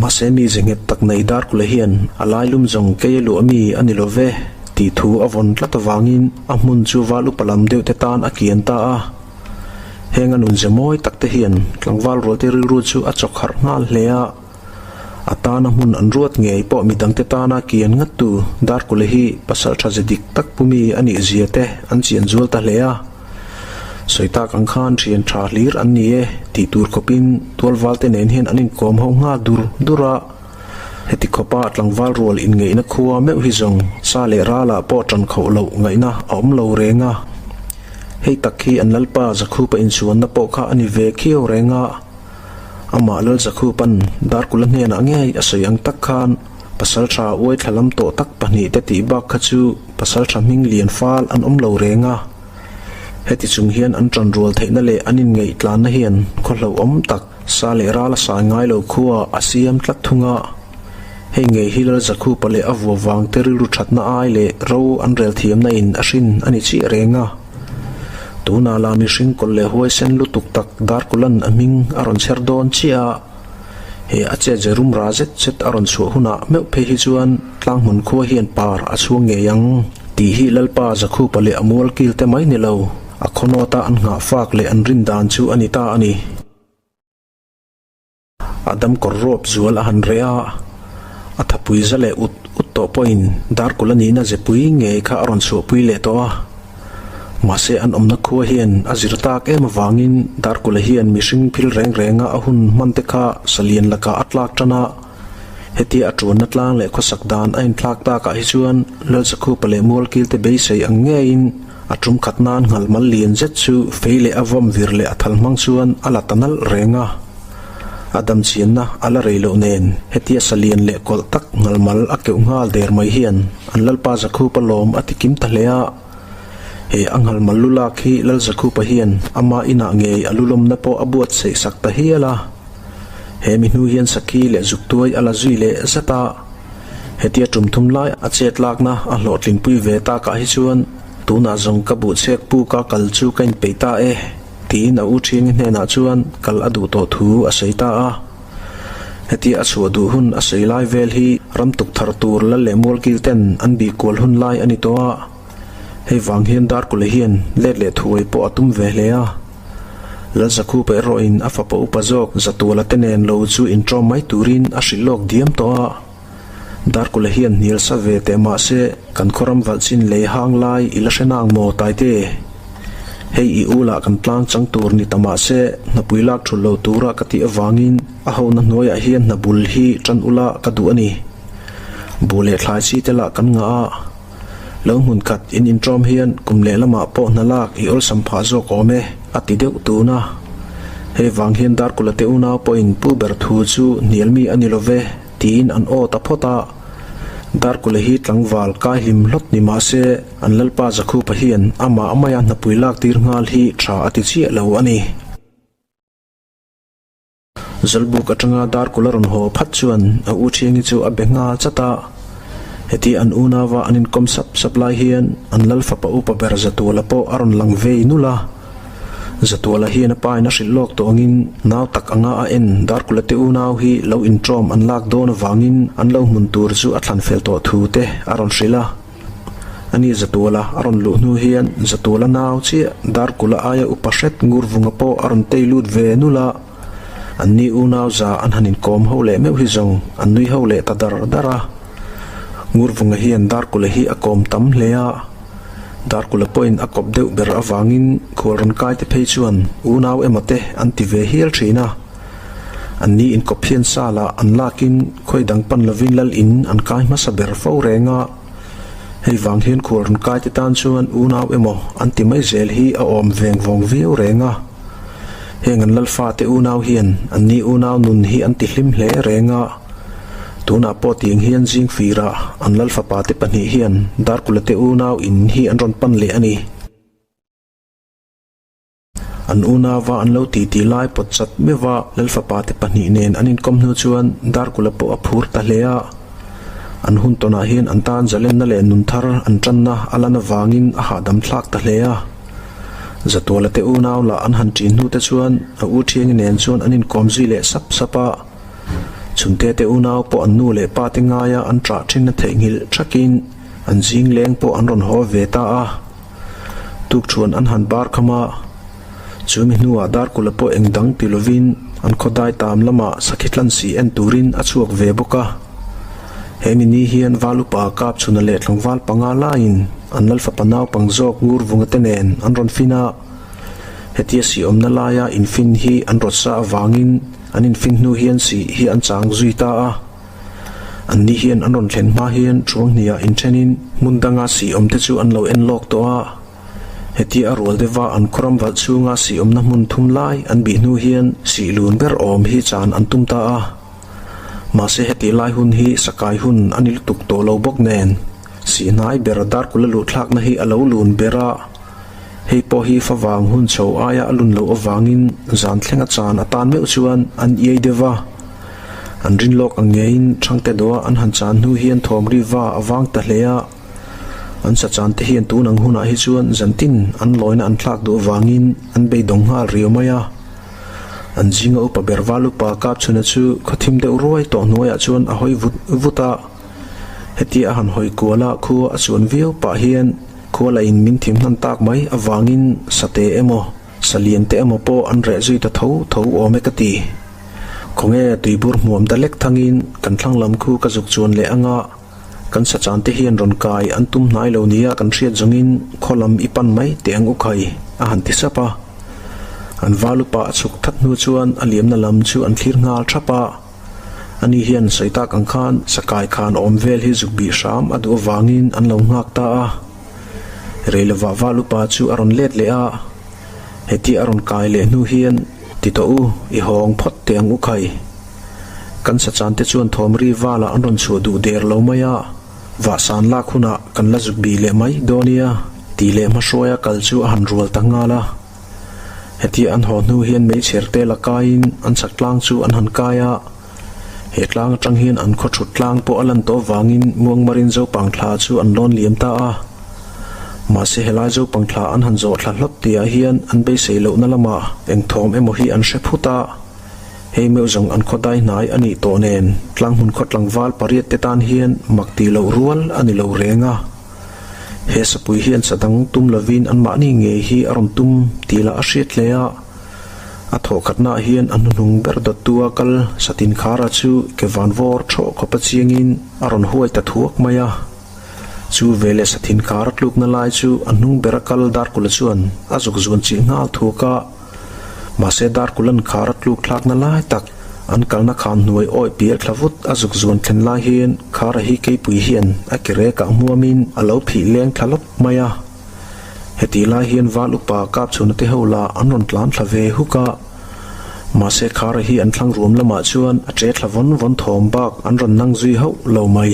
Mahse mi ze nghet tak nei Darkula hian a lailum zawng kei a luah mi a ni lo ve tih thu a vawn tlat avangin a hmun chu val upa lam deuh te tan a kian ta a. Heng a nunze mawi tak te hian tlangval rualte rilru chu a chawk harh nghal hle a. A tana hmun an ruat ngei pawh midangte tana kian ngattu Darkula hi pasal tha ze dik tak pu mi a nih zia te an chian zual ta hle a. Sawi tak ang khan thian tha hlir an ni e tih tur khawpin tualvalte nen hian an inkawm ho nghal dur dur a. Heti khawpa tlangval rual inngeihna khua meuh hi zawng sa leh ralah pawh tan khauh loh ngaihna a awm lo reng a. Hei tak hi an Lalpa Zakhupa insuanna pawh kha a ni ve khiau reng a. Amah Lalzakhupa'n Darkula hnenah ngei a sawi ang tak khan Pasalṭha uai thla lam tawh tak pahnihte tih bak kha chu Pasalṭha hming lian fal an awm lo reng a. Heti chung hian an ṭan rual theihna leh an inngaih tlanna hian khaw hlauhawm tak sa leh ral a sai ngai lo khua a siam tlat thung a. Hei ngei hi Lalzakhupa leh a vua vangte rilru ṭhatna ai leh ro an rel thiamna in a hrin a ni chiah reng a. Tunah lah mihring kawlh leh huaisen lutuk tak Darkula'n a hming a rawn chher dawn chiah a. He a chet ze rum ra zet zet a rawn chhuah hunah meuh phei hi chuan tlanghmun khua hian par a chhuang ngei ang tih hi Lalpa Zakhupa leh a mual kil te mai ni lo, a khawnawta an nghah fak leh an rin dan chu a ni ta a ni. A dam kawr rawp zual a han reh a, a thapui za leh ut ut tawh pawhin Darkula nihna zepui ngei kha a rawn chhuahpui leh tawh a. Mahse an awmna khua hian a zir tak em avangin Darkula hian mihring phil reng renga a hun hman te kha salian lakah a tlak tan a, hetia a tuanna tlang leh khawsak dan a inthlak takah hi chuan Lalzakhupa leh Mualkilte beisei ang ngeiin a tum khat nan nghal mal lian zet chu fei leh a vawm vir leh a thal hmang chuan a la ta nalh reng a. A dam chianna a la rei loh nen hetia salian leh kawlh tak nghal mal a keuh nghal der mai hian an Lalpa Zakhupa lawm a ti kim ta hle a. He a nghal mal lu lak hi Lal Zakhupa hian ama inah ngei a lu lawmna pawh a buatsaih sak ta hial a. He mi hnu hian sakhi leh zuktuai a la zui leh zat a. Hetia tum thum lai a chet lakna a hlawhtlinpui ve takah hi chuan tunah zawng ka buhchhek puka kal chu ka inpeih ta e tiin a u thiangi hnenah chuan kal a duh tawh thu a sawi ta a. Hetia a chhuah duh hun a sawi lai vel hi ram tuk thar tur lal leh mualkil ten an bih kual hun lai a ni tawh a. Hei vang hian Darkule hian let leh thuai pawh a tum ve hle a. Lalzakhupa erawhin a fapa upa zawk Zatuala te nen lo chu inṭawm mai turin a hrilh lawk diam tawh a. Darkule hian hnial sa ve teh mah se kan khawram valh chin lei hang lai i la hre nang maw Taite? Hei i u lah kan tlang chang tur ni ta mah se hnapui lak thul lo tura ka tih avangin a hona hnuaiah hian hna bul hi tan ula ka duh a ni. Buh leh thlai chi te lah kan ngah a. Lo hmun khat in inṭawm hian kum lehlamah pawh hna lak i awlsam phah zawk awm e, a ti deuh tun a. Hei vang hian Darkula te unau pawhin pu ber thu chu hnial mi a ni lo ve, tiin an aw ta phawt a. Darkula hi tlangval kai hlim hlawt ni mah se, an Lalpa Zakhupa hian amah maia hnapui lak tir nghal hi tha a ti chiah lo a ni. Zawlbuk atanga Darkul a rawn haw phat chuan a u Thiangi chu a be nghal chat a. Heti an unauva an inkawm sap sap lai hian an lal fapa upa ber Zatuala pawh a rawn lang vei nulh a. Zatuala hian a pa in a hrilh lawk tawh angin nau tak anga a en Darkula te unau hi lo inṭawm an lak dawn avangin an lo hmun tur chu a thlan fel tawh thu te a rawn hrilh a. Ani Zatuala a rawn luh hnu hian Zatuala nau chiah Darkula aia upa hret Ngurvunga pawh a rawn tei lut ve nulh a. Anni unau za an han inkawm ho leh meuh hi zawng an nui ho leh ta dar dar a. Ngurvunga hian Darkula hi a kawm tam hle a. Darkula pawhin a kawp deuh ber avangin khualrawn kaite phei chuan unau emaw te an ti ve hial thin a. Anni inkawp hian sa lah an lakin khawi dang pan lovin lal in an kai hmasa ber fo reng a. Hei vang hian khualrawn kaite tan chuan unau emaw an ti mai zel hi a awm veng vawng viau reng a. Heng an lal fate unau hian anni unau nun hi an ti hlim hle reng a. Tunah pawh tiang hian zing firah an lal fapate pahnih hian Darkulate unau in hi an rawn pan leh a ni. An unauva an lo titi lai pawt chat meuh a, Lalfapa te pahnih nen an inkawm hnu chuan Darkula pawh a phur ta hle a. An hun tawnah hian an tan zalenna leh nun thar an tanna a lan avangin a hahdam thlak ta hle a. Zatuala te unau lah an han ṭin hnu te chuan a u Ṭhiangi nen chuan an inkawm zui leh sap sap a. Chhunte te unau pawh an nu leh pa te ngaia an ṭah ṭhinna theihnghilh ṭhakin an zing leng pawh an rawn haw ve ta a. Tukṭhuan an han bar kham a, chu mi hnuah Darkula pawh eng dang ti lovin an khawdai tam lamah sakhi tlansi en turin a chhuak ve bawk a. He mi ni hian Val upa Kapchhuna leh tlangval panga laiin an Lalfapa naupang zawk Ngurvunga te nen an rawn fin a. Hetia sih awmna laia infin hi an rawt sa avangin an infin hnu hian sih hi an chang zui ta a. Anni hian an rawn thlen hma hian thuang hniah inthenin hmun danga sih awmte chu an lo en lawk tawh a. Hetia a rual deuha an khawram valh chhunga sih awmna hmun thum lai an bih hnu hian sih lun ber awm hi chan an tum ta a. Mahse heti lai hun hi sakai hun a ni lutuk tawh lo bawk nen sih hnai ber Darkula luhthlakna hi a lo lun ber a. Hei pawh hi favang hun chho aia a lun loh avangin zan thlenga chan atan meuh chuan an iai deuh va. An rin lawk ang ngeiin Thangte dawha an han chan hnu hian thawm ri va a vang ta hle a. An sa chan te hian tun ang hunah hi chuan zantin an lawina an thlak duh avangin an beidawng nghal riau mai a. An zinga upa ber val upa Kapchhuna chu khawthim deuh ruai tawh hnuaiah chuan a hawi vut vut a. Hetia a han hawi kual a, khua a chuan viau pah hian khua la in min thim hnan tak mai avangin sate emaw, salian te emaw pawh an reh zui ta tho tho awm e ka ti. Khawnge tuibur hmuam ta lek thangin kan thlang lam khu ka zuk chuan leh anga kan sachan te hian rawn kai an tum hnai lo nia kan hriat zawngin khaw lam i pan mai teh ang u khai a han ti sap a. An val upa a chhuk that hnu chuan a liamna lam chu an thlir nghal thap a. Ani hian sawi tak ang khan sakai khan awm vel hi zuk bih hram a duh avangin an lo nghak ta a. Reilovah val upa chu a rawn let leh a. Hetia a rawn kai leh hnu hian, Ti tawh u, i hawng phawt teh ang u khai. Kan sachan te chuan thawm ri valah an rawn chhuah duh der lo mai a, vahsan lak hunah kan la zuk bih leh mai dawn nia, tih leh hmahruaia kal chu a han rual ta nghal a. Hetia an haw hnu hian meichher te la kaiin an chak tlang chu an han kai a, he tlang atang hian an khaw thut tlang pawh a lan tawh vangin Muangmarin Zopang thla chu an lawn liam ta a. Mahse helai Zopang thla an han zawh thla hlawt tihah hian an beisei lohna lamah eng thawm emaw hi an hre phut a, hei meuh zawng an khaw dai hnai a nih tawh nen tlanghmun khaw tlangval pariat te tan hian mak tih loh rual a ni lo reng a. He sapui hian sa dang tum lovin anmahni ngei hi a rawn tum tih lah a hriat hle a. A thawhkhatnaah hian a hnuhnung ber dawttua kal Satin Khara chu ke van vawr thawh khawpa chiangin a rawn huai ta thuak mai a. Chu veleh Sathin Khara tlukna lai chu a hnung bera kal Darkula chuan a zuk zuan chih nghal thuak a. Mahse Darkula'n Khara tluk thlakna lai tak an kalna khan hnuai awih pial thla vut a zuk zuan thlen lai hian Khara hi keipui hian a ke rekah hmuamin a lo phih leng thla lawp mai a. Hetih lai hian val upa Kapchhuna te ho lah an rawn tlan thla ve huk a. Mahse Khara hi an thlang ruam lamah chuan a che thla vawn vawn thawm bak an rawn nang zui hauh lo mai.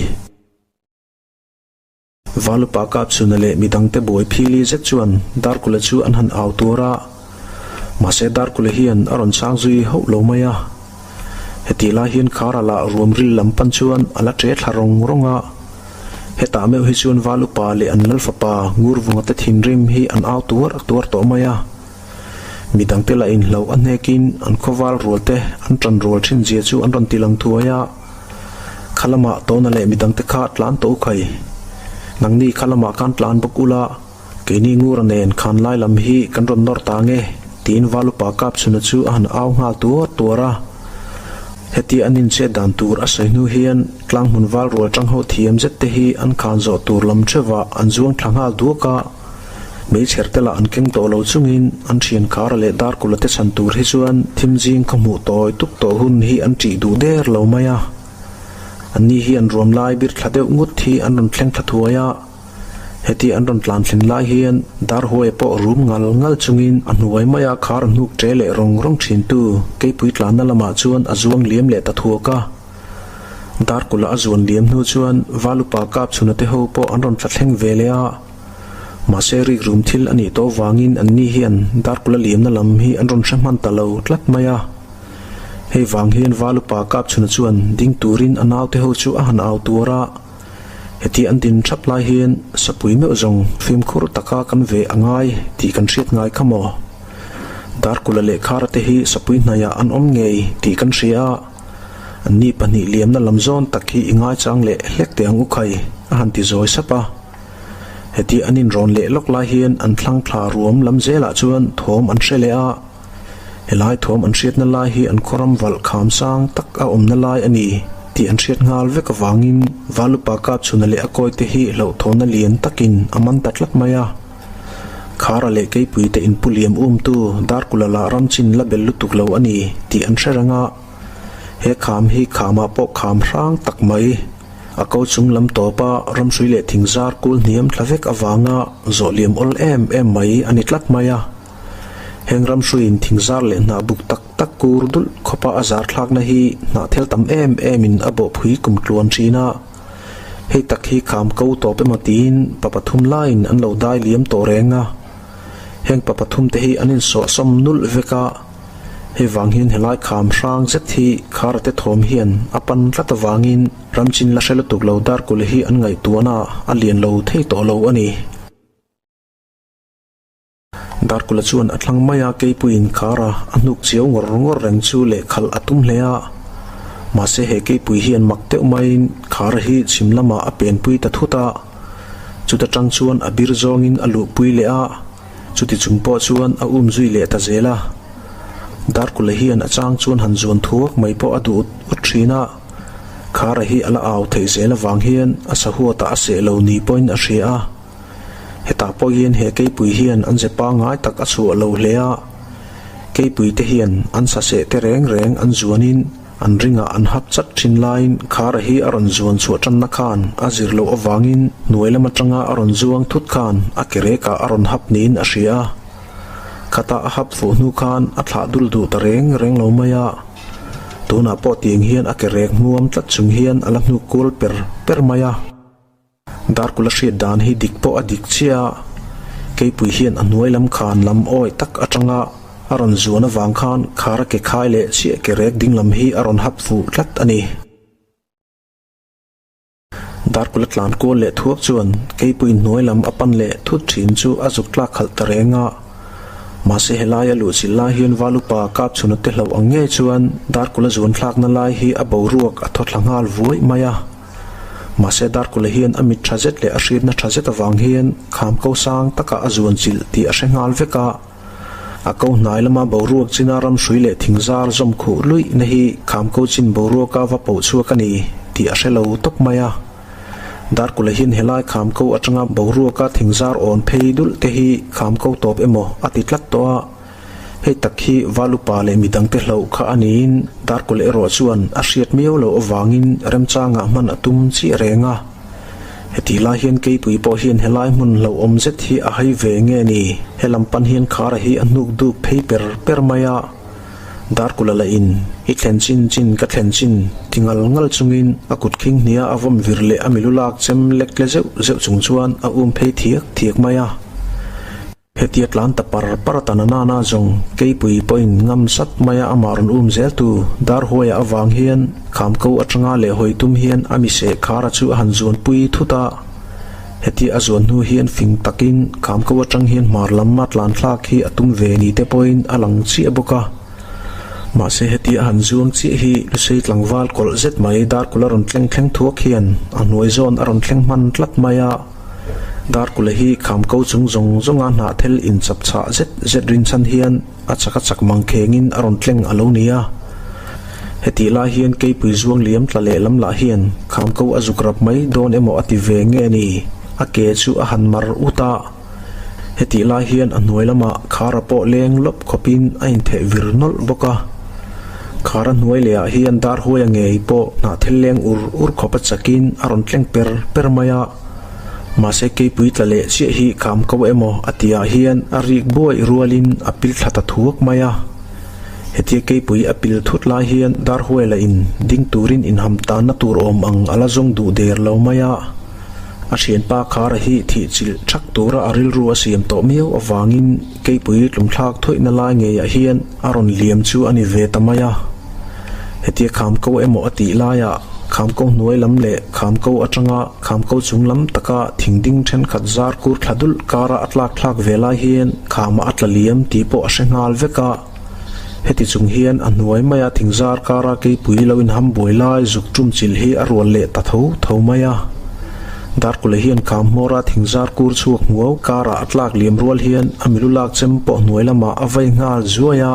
Val upa Kapchhuna leh midangte buai phili zet chuan Darkula chu an han au tur a. Mahse Darkula hian a rawn chang zui hauh lo mai a. Hetih lai hian Khara lah ruam ril lam pan chuan a la ṭe thla rawng rawng a. Hetah meuh hi chuan Val upa leh an lal fapa Ngurvunga te thinrim hi an au tuar tuar tawh mai a. Midangte lah inhloh a hnekin an khawval rual te an ṭan rual ṭhin zia chu an rawn ti lang thuai a. Kha lamah Tawna leh midangte kha tlan tawh u khai. Nangni kha lamah khan tlan bawk ula. Keini Ngura nen khan lai lam hi kan rawn nawr ta nge? tiin Valupa Kapchhuna chu a han au nghal tuar tuar a. Hetia an inchhet dan tur a sawi hnu hian tlang hmun val rual tang ho thiam zet te hi an khan zawh tur lam theuhah an zuang thla nghal duak a. Meichher te lah an keng tawh lo chungin an thian Khara leh Darkula te chhan tur hi chuan thim zing khaw hmuh tawi tuk tawh hun hi an ṭih duh der lo mai a. Anni hi an ruam lai bir thla deuh ngut hi an rawn thleng thla thuai a. Heti an rawn tlan thlen lai hian Darhuaia pawh rum ngal ngal chungin a hnuai maia khar a hnuk ṭe leh rawng rawng ṭhintu keipui tlanna lamah chuan a zuang liam leh ta thuak a. Darkula a zuan liam hnu chuan Valupa Kapchhuna te ho pawh an rawn tla thleng ve leh a. Mahse rikrum thil a nih tawh vangin anni hian Darkula liamna lam hi an rawn hre hman ta lo tlat mai a. Hei vang hian Valupa Kapchhuna chuan ding turin a naute ho chu a han au tuar a. Heti an din thap lai hian sapui meuh zawng fimkhur taka kan ve a ngai tih kan hriat ngai kha maw? Darkula leh Khara te hi sapui hnaiah an awm ngei tih kan hria a, anni pahnih liamna lam zawn tak hi i ngaichang leh hlek teh ang u khai, a han ti zawi sap a. Heti an inrawn leh lawk lai hian an thlang thla ruam lam zelah chuan thawm an hre leh a. Helai thawm an hriatna lai hi an khawram valh kham sang tak a awmna lai a ni tih an hriat nghal vek avangin Valupa Kapchhuna leh a kawite hi hlauhthawnna lian takin a man ta tlat mai a. Khara leh Keipui te inpu liam umtu Darkula lah ram chin la bel lutuk lo a ni tih an hre reng a. He kham hi khamah pawh kham hrang tak mai. A ko chung lam tawpa ramhrui leh thingzar kul hniam thla vek avanga zawh liam awl em em mai a ni tlat mai a. Heng ramhruiin thingzar leh hnah buk tak tak kur dulh khawpa a zar thlakna hi hnah thel tam em emin a bawhphui kum tluan thin a. Hei tak hi kham ko tawp emaw tiin pa pathum laiin an lo dai liam tawh reng a. Heng pa pathumte hi an insawhsawm nulh vek a, hei vang hian helai kham hrang zet hi Kharate thawm hian a pan tlat avangin ramchin la hre lutuk lo Darkula hi an ngaihtuahna a lian lo thei tawh lo a ni. Darkula chuan a thlang mai a, Keipuiin Khara a hnuk chiau ngawr ngawr reng chu lehkhalh a tum hle a. Mahse he Keipui hian mak deuh maiin Khara hi chhim lamah a penpui ta thut a. Chuta tang chuan a bir zawngin a luhpui leh a, chuti chung pawh chuan a um zui leh ta zel a. Darkula hian a chang chuan han zuan thuak mai pawh a duh ut ut thin a, Khara hi a la au theih zel avang hian a sahuatah a seh lo ni pawhin a hria a. Hetah pawh hian he keipui hian an ze pangngai tak a chhuah lo hle a, keipui te hian an saseh te reng reng an zuanin an ringah an hap chat thin laiin Khara hi a rawn zuan chhuah tanna khan a zir loh avangin hnuai lam atanga a rawn zuang thut khan a ke rekah a rawn hap niin a hria a. Khatah a hap fuh hnu khan a thlah dul duh ta reng reng lo mai a. Tunah pawh tiang hian a ke rek hmuam tlat chung hian a la hnuk kual per per mai a. Darkula hriat dan hi dik pawh a dik chiah a, Keipui hian a hnuai lam khan lam awi tak atanga a rawn zuan avang khan khara ke khai leh chiah ke rek ding lam hi a rawn hap fuh tlat a ni. Darkula tlan kual leh thuak chuan Keipui hnuai lam a pan leh thut thin chu a zuk tlak khalh ta reng a. Mahse helai a luhchilh lai hian Valupa kap chhuna te hlauh ang ngei chuan Darkula zuan thlakna lai hi a boruak a thaw thla nghal vuai mai a. Mahse Darkula hian a mit tha zet leh a hriatna tha zet avang hian kham ko sang takah a zuan chilh tih a hre nghal vek a. A ko hnai lama boruak china ramhrui leh thingzar zawm khuh luihna hi kham ko chin boruaka va poh chhuak a ni tih a hre lo tawp mai a. Darkula hian helai kham ko atanga boruaka thingzar awn phei dulh te hi kham ko tawp emaw a ti tlat tawh a. Hei tak hi Valupa leh midangte hlauh kha a niin Darkul erawh chuan a hriat miau loh avangin remchangah hman a tum chiah reng a. Hetih lai hian Keipui pawh hian helai hmun hlauhawm zet hi a hai ve nge ni? Helam pan hian Khara hi a hnuk duk phei per per mai a. Darkula lah in i thlen chin chin ka thlen chin ti ngal ngal chungin a kut khing hnia a vawm vir leh a milu lak chem lek tle zeuh zeuh chung chuan a um phei thiak thiak mai a. Hetia tlan ta par par ta na nana zawng Keipui pawhin ngam sat maia amah rawn um zel tu Darhuaia avang hian Khamko atanga leh hawi tum hian a miseh khara chu a han zuanpui thut a. Hetia a zuan hnu hian fing takin Khamko atang hian hmar lam a tlan thlak hi a tum ve ni te pawhin a lang chiah bawk a. Mahse hetia a han zuang chiah hi Lusei tlangval kawlh zet mai Darkula rawn tleng thleng thuak hian a hnuai zawn a rawn thleng hman tlat mai a. Darkula hi khamko chung zawng zawnga hnahthel inchap chhah zet zet rinchhan hian a chak a chak mang khengin a rawn tleng a lo ni a. Hetih lai hian keipui zuang liam tla leh lam lah hian khamko a zuk rap mai dawn emaw a ti ve nge ni, a ke chu a han mar ut a. Hetih lai hian a hnuai lamah khara pawh leng lawp khawpin a intheh vir nawlh bawk a. Khara hnuai leh ah hian darhuaia ngei pawh hnahthel leng ur ur khawp a chakin a rawn tleng per per mai a. Mahse keipui tla leh chiah hi kham ko emaw a tih ah hian a rik buai rualin a pil thla ta thuak mai a. Hetia keipui a pil thut lai hian Darhuaila in ding turin inham tanna tur awm ang a la zawng duh der lo mai a. A thianpa Khara hi thih chilh thak tura a rilru a siam tawh miau avangin keipui tlumthlak thawihna lai ngeiah hian a rawn liam chu a ni ve ta mai a. Hetia khamko emaw a tih laiah khamko hnuai lam leh khamko atanga khamko chung lam taka thing ding thenkhat zar kur thla dulh kara a tlak thlak ve lai hian khamah a tla liam tih pawh a hre nghal vek a. Heti chung hian a hnuai maia thing zar kara keipui lo inham buai lai zuk tum chilh hi a rual leh ta tho tho mai a. Darkula hian kham hmawra thing zar kur chhuak hmuau karah a tlak liam rual hian a milu lak chem pawh hnuai lamah a vai nghal zuai a.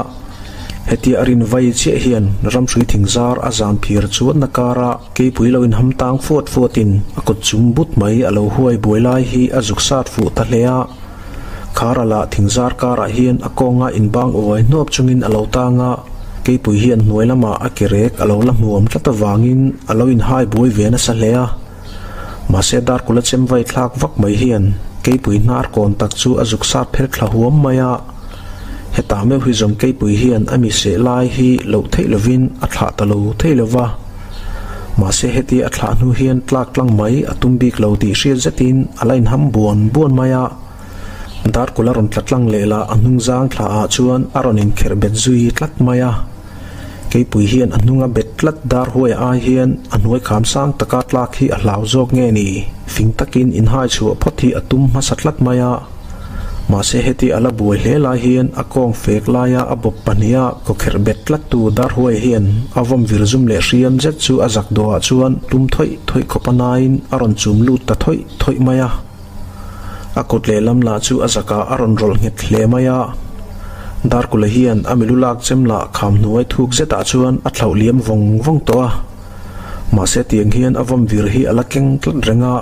Hetia a rin vai chiah hian ramhrui thing zar a zan phir chuanna kara keipui lo inham tang fuat fuatin a kut chung but mai a lo huai buai lai hi a zuk sat fuh ta hle a. Khara lah thing zar karah hian a kawnga inbang uai hnuap chungin a lo tang a, keipui hian hnuai lamah a ke rek a lo la hmuam tlat avangin a lo inhai buai ve nasa hle a. Mahse Darkula chem vai thlak vak mai hian keipui hnar kawn tak chu a zuk sat pher thla huam mai a. Hetah meuh hi zawng keipui hian a mi seh lai hi loh theih lovin a thlah ta lo thei lo va. Mahse hetia a thlah hnu hian tlak tlang mai a tum bik lo tih hriat zetin a la inham buan buan mai a. Darkul a rawn tla tlang leh lah a hnung zang thla ah chuan a rawn inkherh bet zui tlat mai a. Keipui hian a hnunga bet tlat dar huai ai hian a hnuai kham sang taka tlak hi a hlau zawk nge ni? Fing takin inhai chhuah phawt hi a tum hmasa tlat mai a. Mahse heti a la buai hle lai hian a kawng fek laia a bawp pahniha kawkherh bet tlattu dar huai hian a vawm vir zum leh hriam zet chu a zak dawhah chuan tum thawih thawih khawp a nain a rawn chum lut ta thawih thawih mai a. A kut lehlam lah chu a zakah a rawn rawlh nghet hle mai a. Darkula hian a milu lak chem lah kham hnuai thuk zetah chuan a thlauh liam vawng vawng tawh a. Mahse tiang hian a vawm vir hi a la keng tlat reng a.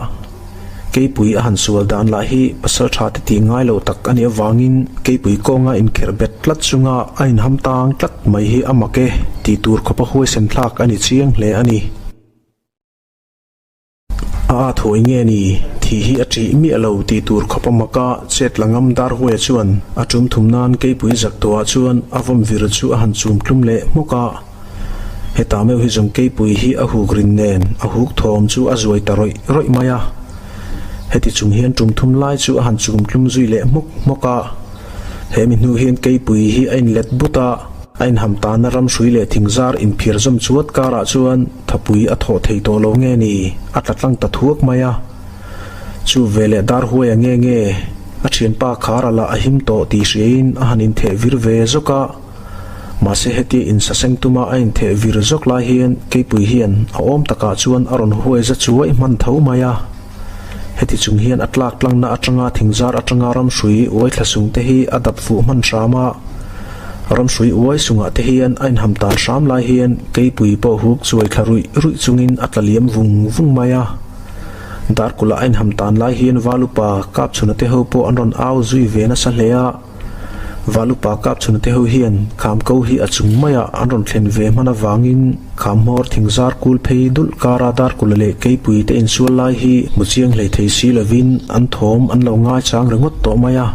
Keipui a han sual dan lah hi pasal tha te tih ngai lo tak a nih avangin keipui kawnga inkherh bet tlat chunga a inham tang tlat mai hi a mak e tih tur khawpa huaisen thlak a ni chiang hle a ni. A at hawi nge ni? Thih hi a ṭih miah lo tih tur khawp a mak a, chet la ngam dar huaia chuan a ṭum thum nan keipui zak tawhah chuan a vawm vir chu a han chum tlum leh hmawk a. Hetah meuh hi zawng keipui hi a huk rin nen a huk thawm chu a zuai ta rawih rawih mai a. Heti chung hian ṭum thum lai chu a han chum tlum zui leh hmawk hmawk a. He mi hnu hian keipui hi a inlet but a, a inham tana ram hrui leh thingzar inphir zawm chuat karah chuan Thapui a thawh thei tawh lo nge ni? A tla tlang ta thuak mai a. Chu veleh dar huai a nge nge? A thianpa khar a lah a him tawh tih hriain a han intheh vir ve zawk a. Mahse hetia insaseng tuma a intheh vir zawk lai hian keipui hian a awm takah chuan a rawn huai za chuai hman tho mai a. Heti chung hian a tlak tlangna atanga thingzar atanga ramhrui uai thla sung te hi a dap fuh hman hram a. Ramhrui uai sungah te hian a inham tan hram lai hian keipui pawh huk chuai thla ruih ruih chungin a tla liam vung vung mai a. Darkula a inham tan lai hian Valupa Kapchhuna te ho pawh an rawn au zui ve nasa hle a. Valupa Kapchhuna te ho hian Khamko hi a chung maiah an rawn thlen ve hman avangin Khamhmawr thingzar kul phei dulh kara Darkula leh Keipui te insual lai hi hmu chiang hlei thei si lovin an thawm an lo ngaichang ringawt tawh mai a.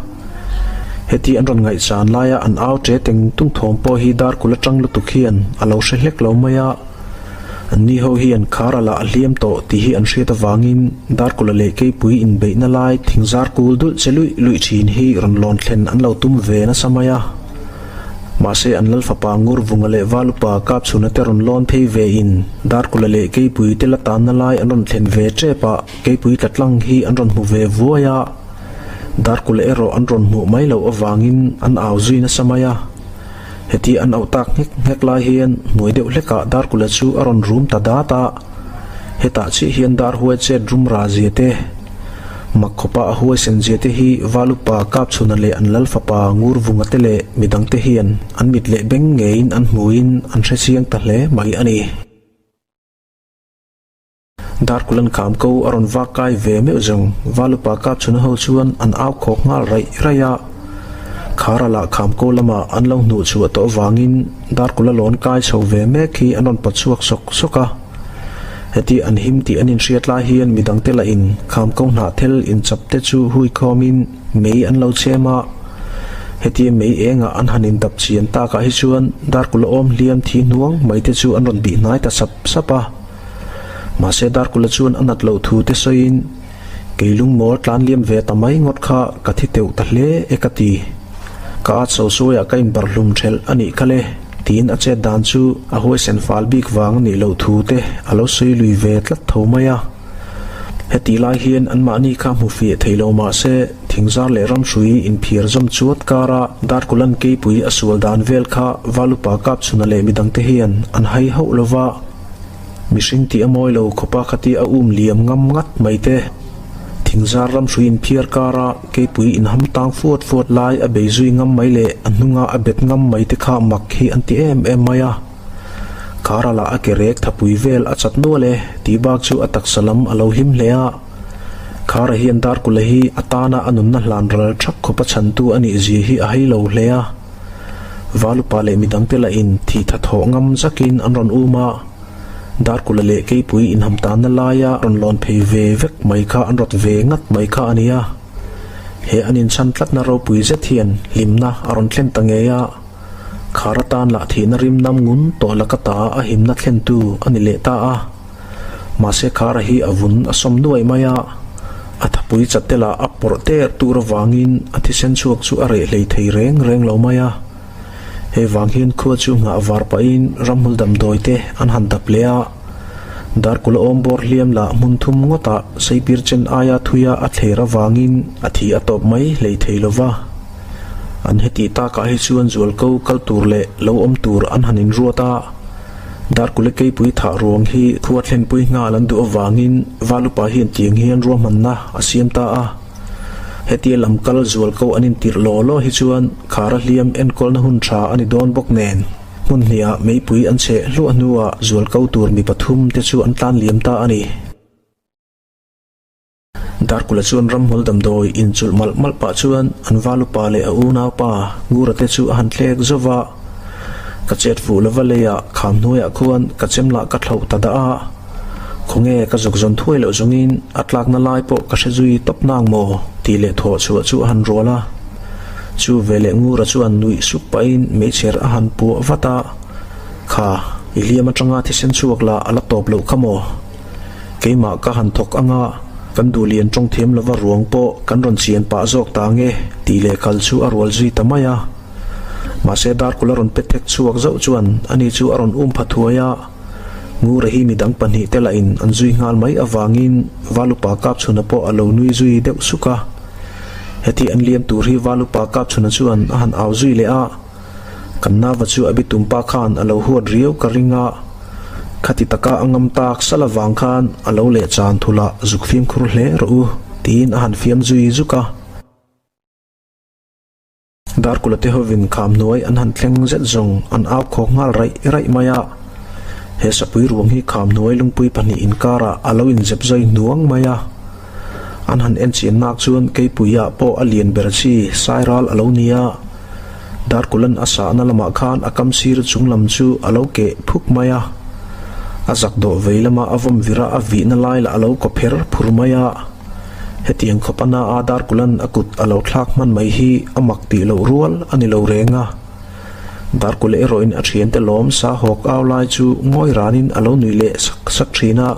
Heti an rawn ngaihchan laia an au ṭe teng tung thawm pawh hi Darkula ṭang lutuk hian a lo hre hlek lo mai a. Anni ho hian khar a lah a hliam tawh tih hi an hriat avangin Darkula leh Keipui inbeihna lai thingzar kul dulh che luih luih thin hi rawn lawn thlen an lo tum ve nasa mai a. Mahse an lal fapa Ngurvunga leh Valupa Kapchhuna te rawn lawn phei ve in Darkula leh Keipui te la tanna lai an rawn thlen ve tep a, Keipui tla tlang hi an rawn hmu ve vuai a. Darkula erawh an rawn hmuh mai loh avangin an au zui nasa mai a. Heti an auh tak nghek nghek lai hian hnuai deuh hlekah Darkula chu a rawn rum ta dat a, hetah chiah hian dar huai chet rum ra zia te, mak khawpa a huaisen zia te hi Valupa Kapchhuna leh an lal fapa Ngurvunga te leh midangte hian an mit leh beng ngeiin an hmuin an hre chiang ta hle mai a ni. Darkulan kham ko a rawn vak kai ve meuh zawng Valupa Kapchhuna ho chuan an au khawk nghal raih raih a. Khara lah kham ko lamah an lo hnuh chhuah tawh avangin Darkula lawn kai chho ve mek hi an rawn pawt chhuak sawk sawk a. Heti an him tih an inhriat lai hian midangte lahin kham ko hnah thel inchap te chu hui khawmin mei an lo chhem a. Hetia mei engah an han indap chian takah hi chuan Darkula awm hliam thi hnuang mai te chu an rawn bih hnai ta sap sap a. Mahse Darkula chuan a nat loh thu te sawiin, Kei lungmawl tlan liam ve ta mai ngawt kha ka thi teuh ta hle e ka ti. Ka at sosawiah ka inbarhlum thelh a nih kha le, tiin a chet dan chu a huaisen fal bik vang a nih loh thu te a lo sawi lui ve tlat tho mai a. Hetih lai hian anmahni kha hmu fiah thei lo mah se, thingzar leh ramhrui inphir zawm chuat kara Darkulan keipui a sual dan vel kha Valupa Kapchhuna leh midangte hian an hai hauh lo va. Mihring tih a mawi lo khawpa khati a um liam ngam ngat mai te. Thingzar ramhrui inphiar kara keipui inham tang fuat fuat lai a bei zui ngam mai leh a hnunga a bet ngam mai te kha mak hi an ti em em mai a. Kara lah a ke rek thapui vel a chat nual e tih bak chu a taksa lam a lo hlim hle a. Khara hian Darkula hi a tana a nunna hlan ral thak khawpa chhantu a nih zia hi a hei lo hle a. Valupa leh midangte lahin thih tha thawh ngam zakin an rawn um a, Darkula leh Keipui inham tanna laia rawn lawn phei ve vek mai kha an rawt ve ngat mai kha a ni a. He an inchhan tlatna ropui zet hian hlimna a rawn thlen ta ngei a, khar atan lah thihna rim nam ngun tawh laka ta a himna thlentu a ni leh ta a. Mahse Khara hi a vun a sawm nuai mai a. A thapui chatela a pawrh ter tur avangin a thisen chhuak chu a reh hlei thei reng reng lo mai a. Hei vang hian khua chu nghah var pahin ramhmul damdawi te an han dap leh a. Darkula awm bawr hliam lah hmun thum ngawtah seipir chen aia thuia a thler avangin a thi a tawp mai hlei thei lo va. An hetih takah hi chuan zualko kal tur leh lo awm tur an han inruat a. Darkula keipui thah ruang hi khua thlenpui nghal an duh avangin Valupa hian tiang hian ruahmanna a siam ta a. Hetia lam kal zual ko an intirh law law hi chuan khara hliam enkawlna hun tha a ni dawn bawk nen, hmun hniah meipui an cheh hluah hnuah zual ko tur mi pathum te chu an tlan liam ta a ni. Darkula chuan ramhmul damdawi inchulh malh malh pah chuan an valupa leh a unaupa Ngura te chu a han thlek zauh va, Ka chet fuh lova leiah kham hnuaiah khuan ka chem lah ka thlauh ta dah a. Khawnge ka zuk zawn thuai loh zawngin a tlakna lai pawh ka hre zui tawp nang maw? tih leh thawh chhuah chu a han rual a. Chu veleh Ngura chuan nuih suk pahin meichher a han puah vat a, Kha, i hliam atanga thisen chhuak lah a la tawp loh kha maw? Keimah ka han thawk anga kan duhlian tawng thiam lova ruang pawh kan rawn chian pah zawk ta nge tih leh kal chu a rual zui ta mai a. Mahse Darkul a rawn pe thek chhuak zauh chuan ani chu a rawn um pha thuai a. Ngura hi midang pahnih te lahin an zui nghal mai avangin Valupa Kapchhuna pawh a lo nui zui deuh suk a. Heti an liam tur hi Valupa Kapchhuna chuan a han au zui leh a, Kan nava chu a bitumpa khan a lo huat riau ka ring a, khati taka a ngam tak sal avang khan a lo leh chan thul ah zuk fimkhur hle rawh u, tiin a han fiam zui zuk a. Darkula te hovin kham hnuai an han thleng zet zawng an au khawk nghal raih raih mai a. He sapui ruang hi kham hnuai lungpui pahnih inkarah a lo inzep zai hnuang mai a. An han en chian nak chuan keipuiah pawh a lian ber chi sairal a lo ni a. Darkulan a sahna lamah khan a kam sir chung lam chu a lo keh phuk mai a. A zak dawh vei lama a vawm vira a vihna lai lah a lo kaw pher phur mai a. Hetiang khawp a na a Darkulan a kut a lo thlak hman mai hi a mak tih loh rual a ni lo reng a. Darkula erawhin a thiante lawm sa hawk au lai chu ngawi ranin a lo nuih leh sak sak thin a.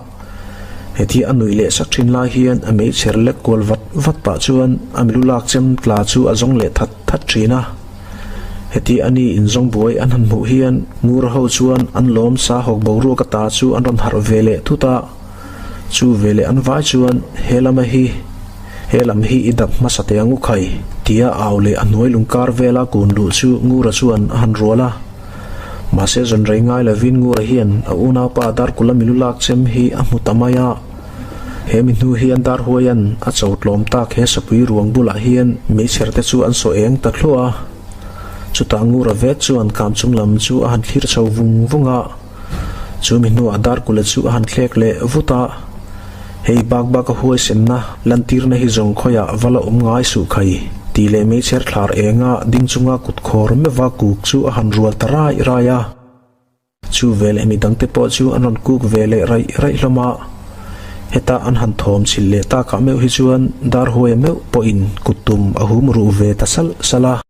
Hetia a nuih leh sak thin lai hian a meichher lek kual vat vat pah chuan a milu lak chem tla chu a zawng leh that that thin a. Heti a ni inzawng buai an han hmuh hian Ngura ho chuan an lawm sa hawk boruak ata chu an rawn harh ve leh thut a. Chu veleh an vai chuan he lama hi he lam hi i dap hmasa teh ang u khai tia au leh a hnuai lungkar vela kun luh chu Ngura chuan a han rual a. Mahse zawn rei ngai lovin Ngura hian a unaupa Darkula milu lak chem hi a hmu ta mai a. He mi hnu hian Darhuaia'n a cho tlawm tak he sapui ruang bulah hian meichher te chu an saw eng ta thluah a. Chutah Ngura vek chuan kam chung lam chu a han thlir chho vung vung a. Chu mi hnuah Darkula chu a han thlek leh vut a, Hei bak bak a huaisenna lantirna hi zawng khawiah va la awm ngai suh khai, tih leh meichher thlar enga ding chunga kut khawr meuha kuk chu a han rual ta raih raih a. Chu veleh mi dangte pawh chu an rawn kuk ve leh raih raih hlawm a. Heta an han thawm chhilh leh takah meuh hi chuan Darhuaia meuh pawhin kut tum a hum ruh ve ta salh salh a.